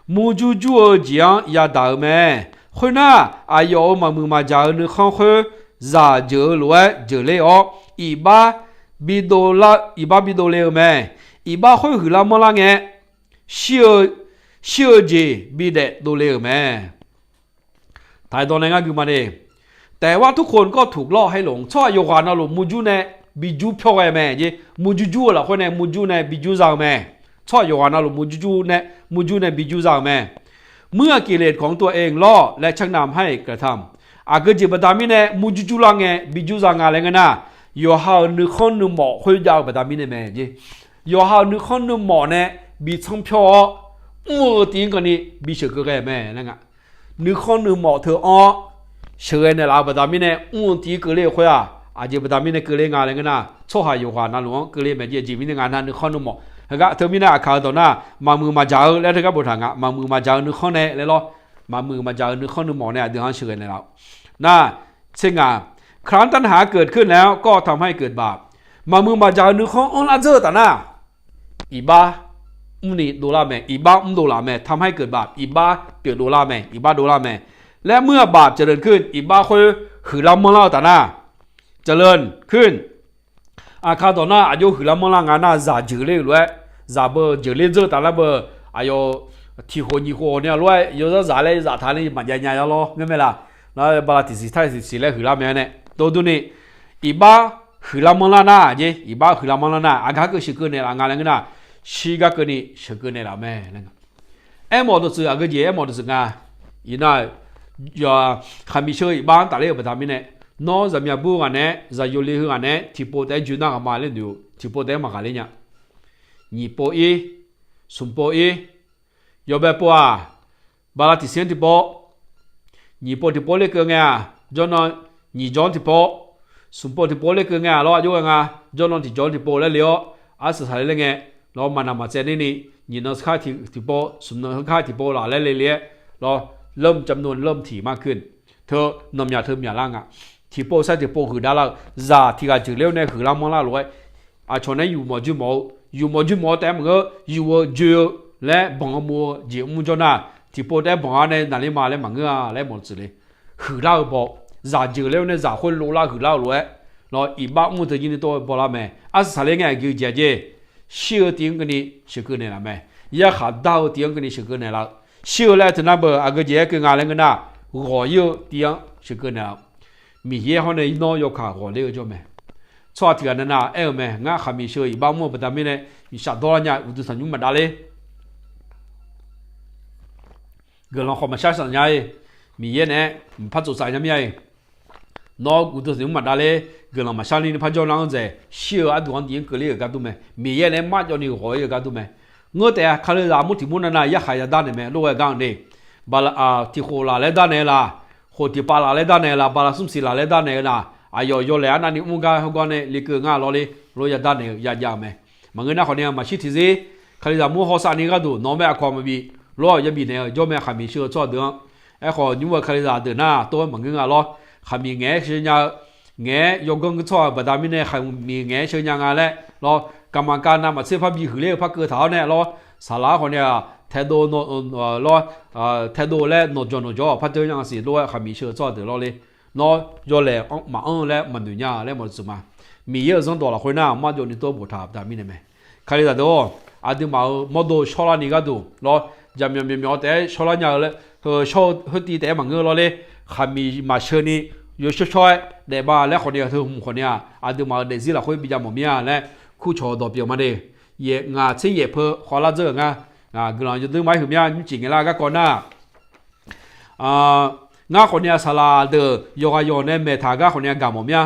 murjur jur-eu jeq-anr yadaq-eu mae. Khoernar, aqyawf-euq maqmuiq maqjaq-eu nuikhanr khoer zaq jeuq-eu lof-aer jeuqler-awr, iqbax iqbax bidov le-eu mae. Iqbax khoer huiqlar manrlar ngae, shir-eu shir-eu jeq bidaef dovle-euq mae. ไทย dawq nae ngar gui ma de. แต่ว่าทุกคนก็ถูกหลอกให้หลง tsawrhaq yawqghaq navluf murjur nae bijur pyawr ghae mae jeq. Murjur jur-eu lafkhoer nae murjur nae bijur za-eu mae. Tsawrhaq yawqghaq navluf murjur jur nae, murjur nae bijur za-euq mae. เมื่อกิเลสของตัวเองลอกและชักนำให้กระทำ aqgeu jeq baqda mirnae murjur jur lar ngae bijur za nga laer ngeur nar, yawqha-euq nuikhanr nuimawf khoerjav-eu baqda mirnae mae jeq. Yawqha-euq nuikhanr nuimawf nae bi tsanr pyawr-awr, mr-eu tiv-anr keuvni bi sheuqkeuv ghae mae laer nga. Nuikhanr nuimawf teu-anr sheuqghae naeqlaf-eu baqda mirnae mr-eu tiv keuvle-eu khoer-aq, aqjeq baqda mirnae keuvle nga laer ngeur nar, tsawrhaq yawqghaq navluf-anr keuvle mae jeq. Aqjeq mirnae nga nar nuikhanr nuimawf. Heugar teumirnae aqkaq-eu dawq nar, maqmuiq maqjaq-eu laer teugar boftaq nga, maqmuiq maqjaq-eu nuikhanr nae laer lawr. Maqmuiq maqjaq-eu nuikhanr nuimawf nae aqdui-anr sheuqghae naeqlaf-eu nar, tser nga, ครั้นตัณหาเกิดขึ้นแล้วก็ทำให้เกิดบาป maqmuiq maqjaq-eu nuikhanr anrlar dzeur-eu taf nar, iqbax mrni dovlar mae, iqbax mr dovlaf mae, ทำให้เกิดบาป iqbax pyeuf dovlar mae, iqbax dovlar mae. และเมื่อบาปเจริญขึ้น iqbax khoer huiqlar manrlar-eu taf nar, เจริญขึ้น aqkaq dawq nar aqjox huiqlar manrlar nga nar zaq jeuqler-eu lof-aer, zaq beu jeuqler dzeur-eu taf nar beu, aqyawf tiq khof nyiq khof ni-a lof-aer yawzar zaq laer zaf taq ni maqjav nya ya lawr ngeur mae laq. Nar bala tiqsiq tar-iq siq laer huiqlar mae nae dovdur ni, iqbax huiqlar manrlar nar jeq, iqbax huiqlar manrlar nar aqgar keuv sheuqkeuv naeqlaf nga laer ngeur nar, shirgar keuvni sheuqkeuv naeqlaf mae laer nga. Aermawf dawqtsuif aqgeu jeq aermawf dawqtsuif nga. Iqnar, khaqmiq sheu-eu iqbax-anr tafler-euq baqda mirnae, nawr zaqmyaq bur ghaq nae, zaqyo le heu ghaq nae tiqpov taef-aer joe nar ghaq ma laer noeq-eu tiqpov taef-aer maqghaqler nya. Nyiq pov ir, smq pov ir, yawbae pov-aq, bala tiqsiq-anr tiqpov, nyiq pov tiqpov ler keuv ngae-aq, jawrnan nyiq jawr-anr tiqpov, smq pov tiqpov ler keuv ngae-aq lawr aqjox ghae nga, jawrnan tiqjawr-anr tiqpov laer le-awr, arsaq saqler laer ngae, nawr maqnaq maqtsaev ler ni, nyiq nan kharkhaer tiqpov, smq nan kharkhaer tiqpov laf laer le le-aer, lawr, เริ่มจำนวน เริ่มถี่มากขึ้น teu nanqmyaq teu myaqlar nga. Tiqpov saer tiqpov huiqdar lar-eu, zaq tiq ghaq jeuqler-awr nae huiqlar manrlar lof-aer, aqcawq nae yufmawf joermawf-eu, yufmawf joermawf-eu taef-aer maqngeur, yuf-eu joe-eu laer banq-eu muv-eu jeq mr jawr nar, tiqpov taef-aer banq-awr nae naqler ma laer maqngeur-a laer mawf tsuif le. Huiqlar-eu baw, zaq jeuqler-awr nae zaq khoer lovlar huiqlar-eu lof-aer, nawr iqbax mr-eu teu jir ni tov-aer bawlar mae. Arsaq saqler ngae aqgeu jeq-a jeq, shir-eu tiv-anr keuvni sheuqkeuv naeqlaf mae. Yarkhaq dar-eu tiv-anr keuvni sheuqkeuv naeqlaf-eu, shir-eu laer teu nar beu aqgeu jeq-aer keuv nga laer ngeur nar, ghawq ir-eu tiv-anr sheuqkeuv naeqlaf-eu, Miqyaer hawr nae ir nawr yawkaq ghawqler-eu jawr mae. Tsawrhaq tiq ghaq navnav aer-eu mae, ngar khaqmiq sheu-eu iqbax mr-eu baqda mirnae, miqshaq dawrlar nya-eu uqduq tanqnymr maqdav ler. Guiqlanq khawf maqshar shaq nya-ir, Miqyaer naeq-aer mqpar tsoftsaf nya mir-a-ir. Nawr uqduq tanqnymr maqdav ler, guiqlanq maqshar ni ni par jawrlar-anr dzaeq, shir-eu arduq-anr diq-anr keuvler-euq gar dur mae, Miqyaer naeq-aer marjawv ni ghawq-ir-eu gar dur mae. Ngeur taef-a, Kalizaq armur tiq mur navnav yarkhaq yadar naeq mae, lof-aer gar-anr de. Bala, tiq khof laf laer dar naeq-eu laf, khof tiq pav laf laer dar naeq-eu laf, bala smr siq laf laer dar naeq-eu laf, aqyawf yawlaeq arnavni mr gar heugar nae lekeuv ngar lawr ler, lof yadar naeq-eu yajav-eu mae. Maqngeur nar khawf ni-a maqshir tiqzir, Kalizaq mur hawsav ni gharduq nawq-anr bae aqkawq maqbif, lof-aer yabi naeq-eu jawr mae, khaqmiq sheu-eu tsawrhaq deuq-anr. Aerkhawf nymr-eu Kalizaq deuq nar tov-aer maqngeur nga lawr, khaqmiq ngaeq-aer sheu nya-eu, ngaeq-aer yawganr geur tsawrhaq-euq baqda mirnae khaqmiq ngaeq-aer sheu nya nga laer lawr, gaqmaq kav navmaqtser par bi huiqler-eu par keuv taq-awr nae lawr, saqlaq-anr khawf ni-a, taedov lawr, taedov laer nawqjawq nawqjawr-awq par dzeur nya nga siq, lof-aer khaqmiq sheu-eu tsawrhaq deuq lawr ler. Nawr yawlaeq maqanr laer maqnoeq nya laer mawf tsuif ma. Miqyaer-euq zanrdawq lafkhoer nar marjawv ni tov-aer boftaq-euq baqda mirnae mae. Kalizaq deuq-awr, aqduimaf-euq mawrdo shawrlar ni gharduq lawr, jaqmyawf myawf myawf taef-aer shawrlar nya-eu laer, shawr-eu khoertiv taef-aer maqngeur lawr ler, khaqmiq maqsheu ni, yawshawr shawr-aer daef ma laer khawf ni-a, teu hmq khawf ni-a, aqduimaf-euq daefzir lafkhoer bijav mawf mir-a laer kurcawq-eu dawq pyeuf ma de. Yaef ngaq tser yaef peu khawvlar dzeur-euq ngar, guiqlanq yawdui maqaer huiq mir-a, nymrcif ngaeqlar garkawv nar, ngar khawf ni-a saqlaq deuq yawqghaq yawq nae maeqtaq gar khawf ni-a gaq mawf mir-a.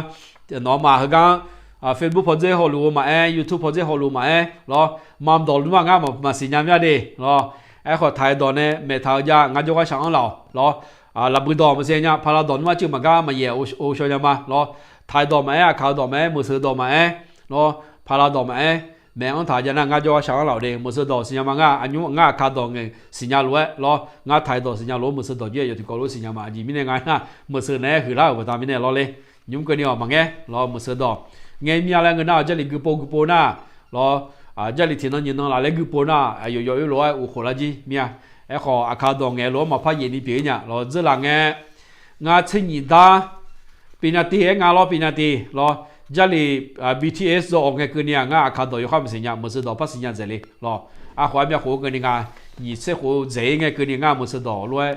Nawmaf heugar-anr, Facebook pawdzer hawluf-eu maqaer, YouTube pawdzer hawluf maqaer lawr, mamdawq nmr-aq ngar maqsiq nya mir-a de lawr. Aerkhawf taq-eu dawq nae maeqtaq-eu jav ngar jawrgar shaq-anr laf-awq lawr. Lafbui dawq maqsiq nya, paqlaq dawq nmr-aq ceuv maqgar maqyaef ghovshaw nya ma lawr. Taq-eu dawq maqaer, aqkaq-eu dawq maqaer, meuqseuq dawq maqaer lawr, paqlaq dawq maqaer, maeq-anr taq jav nar ngar jawrgar shaq-anr laf-awq de, meuqseuq dawq siqnya ma ngar, aqnymr ngar aqkaq dawq ngae siqnya lof-aer lawr, ngar taq-eu dawq siqnya lof-aer meuqseuq dawq jir-aer yawtiqkawv lof siqnya ma. Aqjeq mirnae nga nar meuqseuq naeq-aer huiqlar-euq baqda mirnae lawr ler. Nymr keuvni-awq maqngaer lawr, meuqseuq dawq ngae mir-a laer ngeur nar-aq, Jarlif guipov guipov nar lawr, Jarlif tiqnan nyiqnan laf laer guipov nar, aqyawf yawf-oer lof-aer uqkhof lar jir mir-a. Aerkhawf aqkaq dawq ngaeq lof-aer maqpar yaef ni pyeuf-ir nya lawr, dzeurlaf ngae, ngar tser nyiq dar pyaeqnya te-aer nga lawr, pyaeqnya te lawr. Jarlif, BTS dawq-awq ngae keuvni-aq, ngar aqkaq dawq yawkhav maqsiq nya, meuqseuq dawq par siqnya dzaeq le lawr. Aqkhof-aer myavkhof-eu keuvni nga nyiq tser khof dzaeq-ir ngae keuvni ngar meuq sheu dawq lof-aer,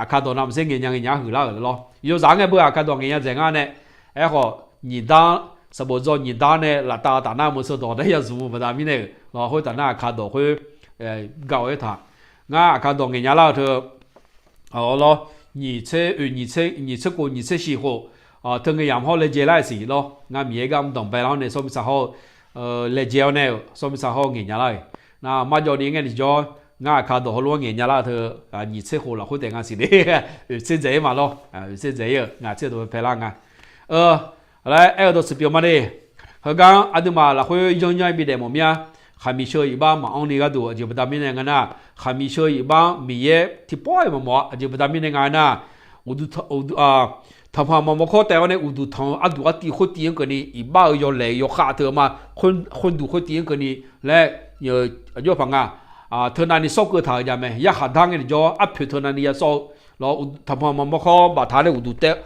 Aqkaq dawq navmaqtser ngaeq nya ngaeq nya huiqlar-euq lawr. Yawzaq-anr ngae beu Aqkaq dawq ngaeq nya dzaeq ngar nae, aerkhawf nyiq dar, sanqbof dzaw nyiq dar nae laftav taf nar meuq sheu dawq nae ya zmq-eu baqda mirnae-euq lawr, khoertaf nar Aqkaq dawq khoer gaq-awr aertaq. Ngar Aqkaq dawq ngaeq nya lar-eu teu, lawr, nyiq tser oe, nyiq tser khof nyiq tser shiq khof, teu ngae yamq hawr laejae lar-iq siq lawr. Ngar Miqyaer gar mr danqbae lar-awr nae sawr mirtsaq hawr-eu laejae-awr nae-euq sawr mirtsaq hawr-eu ngaeq nya lar-iq. Nar marjawv ni ngae tiqjawr, ngar Aqkaq dawq heulof-anr ngaeq nya lar-eu teu, nyiq tser khof lafkhoer taef nga siqle. Oeq tser dzaeq-ir ma lawr, oeq tser dzaeq-ir-euq ngaq tser dawq pae lar nga. Laer aer-eu dawqtsuif pyeuf ma de. Heugar aqduimaf lafkhoer yanr yanr-aer bidaef mawf mir-a. Khaqmiq sheu iqbax maqanr ni gharduq aqjeq baqda mirnae nga nar, khaqmiq sheu iqbax-anr Miqyaer tiqpawf-aer maqmawf-a. Aqjeq baqda mirnae nga nar, tanqpanq maqmawr kawr taef-awr nae uqduq tanq-eu arduq artiv khoertiv-anr keuvni iqbax-euq yawlaeq yawkhav teu ma, khoerduq khoertiv-anr keuvni laer, aqjox paq nga. Teu navni sawr keuv taq-euq jav mae. Yarkhaq dar ngae tiqjawr arpoeq teu navni ya sawr-eu lawr, tanqpanq maqmawr kawr baftaq nae uqduq taef,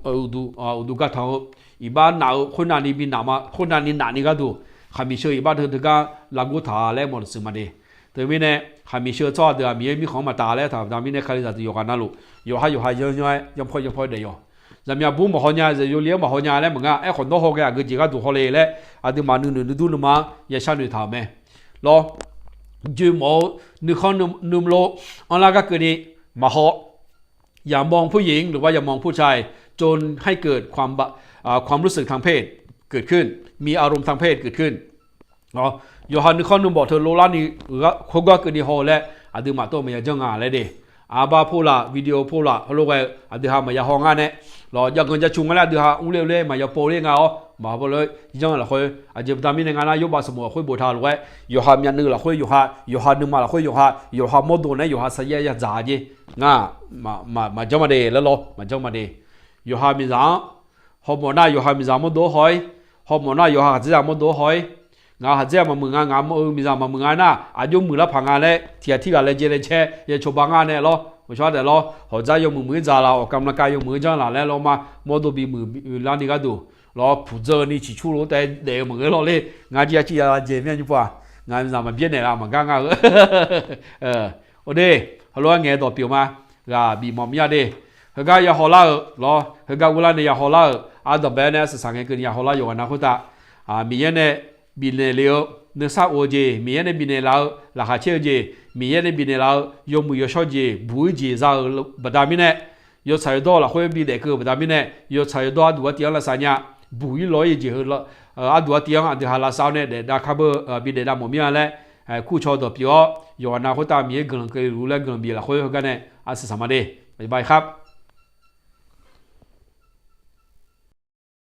uqduq gar tanq-eu iqbax naf-eu khoernavni bi naf ma, khoernavni naf ni gharduq khaqmiq sheu iqbax teu teugar lavgor taq laer mawf-eu dawqtsuif ma de. Teumirnae khaqmiq sheu tsawrhaq deuq-aq Miqyaer mirkhanq-anr maqtaf laer taq baqda mirnae Kalizaq deuq yawqghaq navluf yawqhar yawqha yanr yanr-aer yanr paw yanr paw-aer daef yawq. Zaqmiq aqbur maqhaw nya, zaqyo li-anr maqhaw nya laer maqngar, aerkhawf nawr haw ghae aqgeu jeq gharduq hawle laer aqduimaf nuinoeq nuidur nuima ya sharnoeq taq-euq mae. Lawr, joeqmawf-eu nuikhanr nuilov anrlar gar keuvni maqhaw. อย่ามองผู้หญิง หรือว่าอย่ามองผู้ชาย จนให้เกิดความรู้สึกทางเพศเกิดขึ้น Yawqha nuikhanr nuimawf teu lovlar ni khoergar keuvni haw-eu laer aqduimaf tov maqya janr nga laer de. Aqbar โพสต์ laf, video โพสต์ laf heulof ghae-eu aqdui ha maqya haw ngar nae, lawr, jav ganq jav cu nga laer aqdui ha mrler ler maqya pov ler nga-awr maqhaw lof-aer yanr lafkhoer aqjeq baqda mirnae nga nar, yawrbav sanqbof lafkhoer boftaq lof-aer yawqha myavnuiv lafkhoer yawqha, yawqha nuima lafkhoer yawqha, yawqha mawrdo nae yawqha sarjax yadzaq jeq nga, maqjanr ma de laer lawr, maqjanr ma de. Yawqha miqzaq-anr hawmawf nar yawqha miqzaq mawrdo-anr haw-ir, hawmawf nar yawqha khaqdzerzaq mawrdo-anr haw-ir. Ngaq khaqdzerzaq maqmuiq nga, ngaq-eu miqzaq maqmuiq nga nar aqjox muiqlar paq nga laer tiqghaq tirghaq laejae laejae ya cawba ngar nae lawr, maqshawr daef lawr, hawqdzar yawmuiq muiq-ir dzaq laf, awqkam navkav yawmuiq-ir janr laf laer lawr ma, mawrdo bimuiq larni gharduq lawr, puqdzeur ni ciqcurlo taef-aer daef-eu maqngeur lawr ler. Ngar jir ya civ ya jeq myanr nymr pov-aq, ngaq-eu miqzaq maqbyaer naeq laf maqgar nga-eu Ode, heulof-aer ngaeq-eu dawq pyeuf ma. Ghaq bif mawf mir-a de. Heugar ya hawlar-euq lawr, heugar urlar nae ya hawlar-euq ardanqbae-aer nae arsaq saq ngae keuvni ya hawlar yawqghaq nav khoertav, Miqyaer nae bifnaeq lef-eu nuisar of-eu jeq, Miqyaer nae bifnaeq laf-eu laqkhaq caer-eu jeq, Miqyaer nae bifnaeq laf-eu yawmuiq yawshawr jeq, buq-ir jeq za-euq baqda mirnae, yawtsaq yawdawr lafkhoer bidaef keuv-eu baqda mirnae, yawtsaq yawdawr arduq artiv-anr lavsav nya, buq-ir law-ir-eu jeq heu arduq artiv-anr aqdui ha lavsav-awr nae daef dav kar beu bidaef dav mawf mir-a laer, kurcaw dawq pyeuf-awr yawqghaq nav khoertav Miqyaer guiqlanq keuvle luf laer guiqlanq bif lafkhoer heugar nae arsaq saq ma de. Bye bye khar.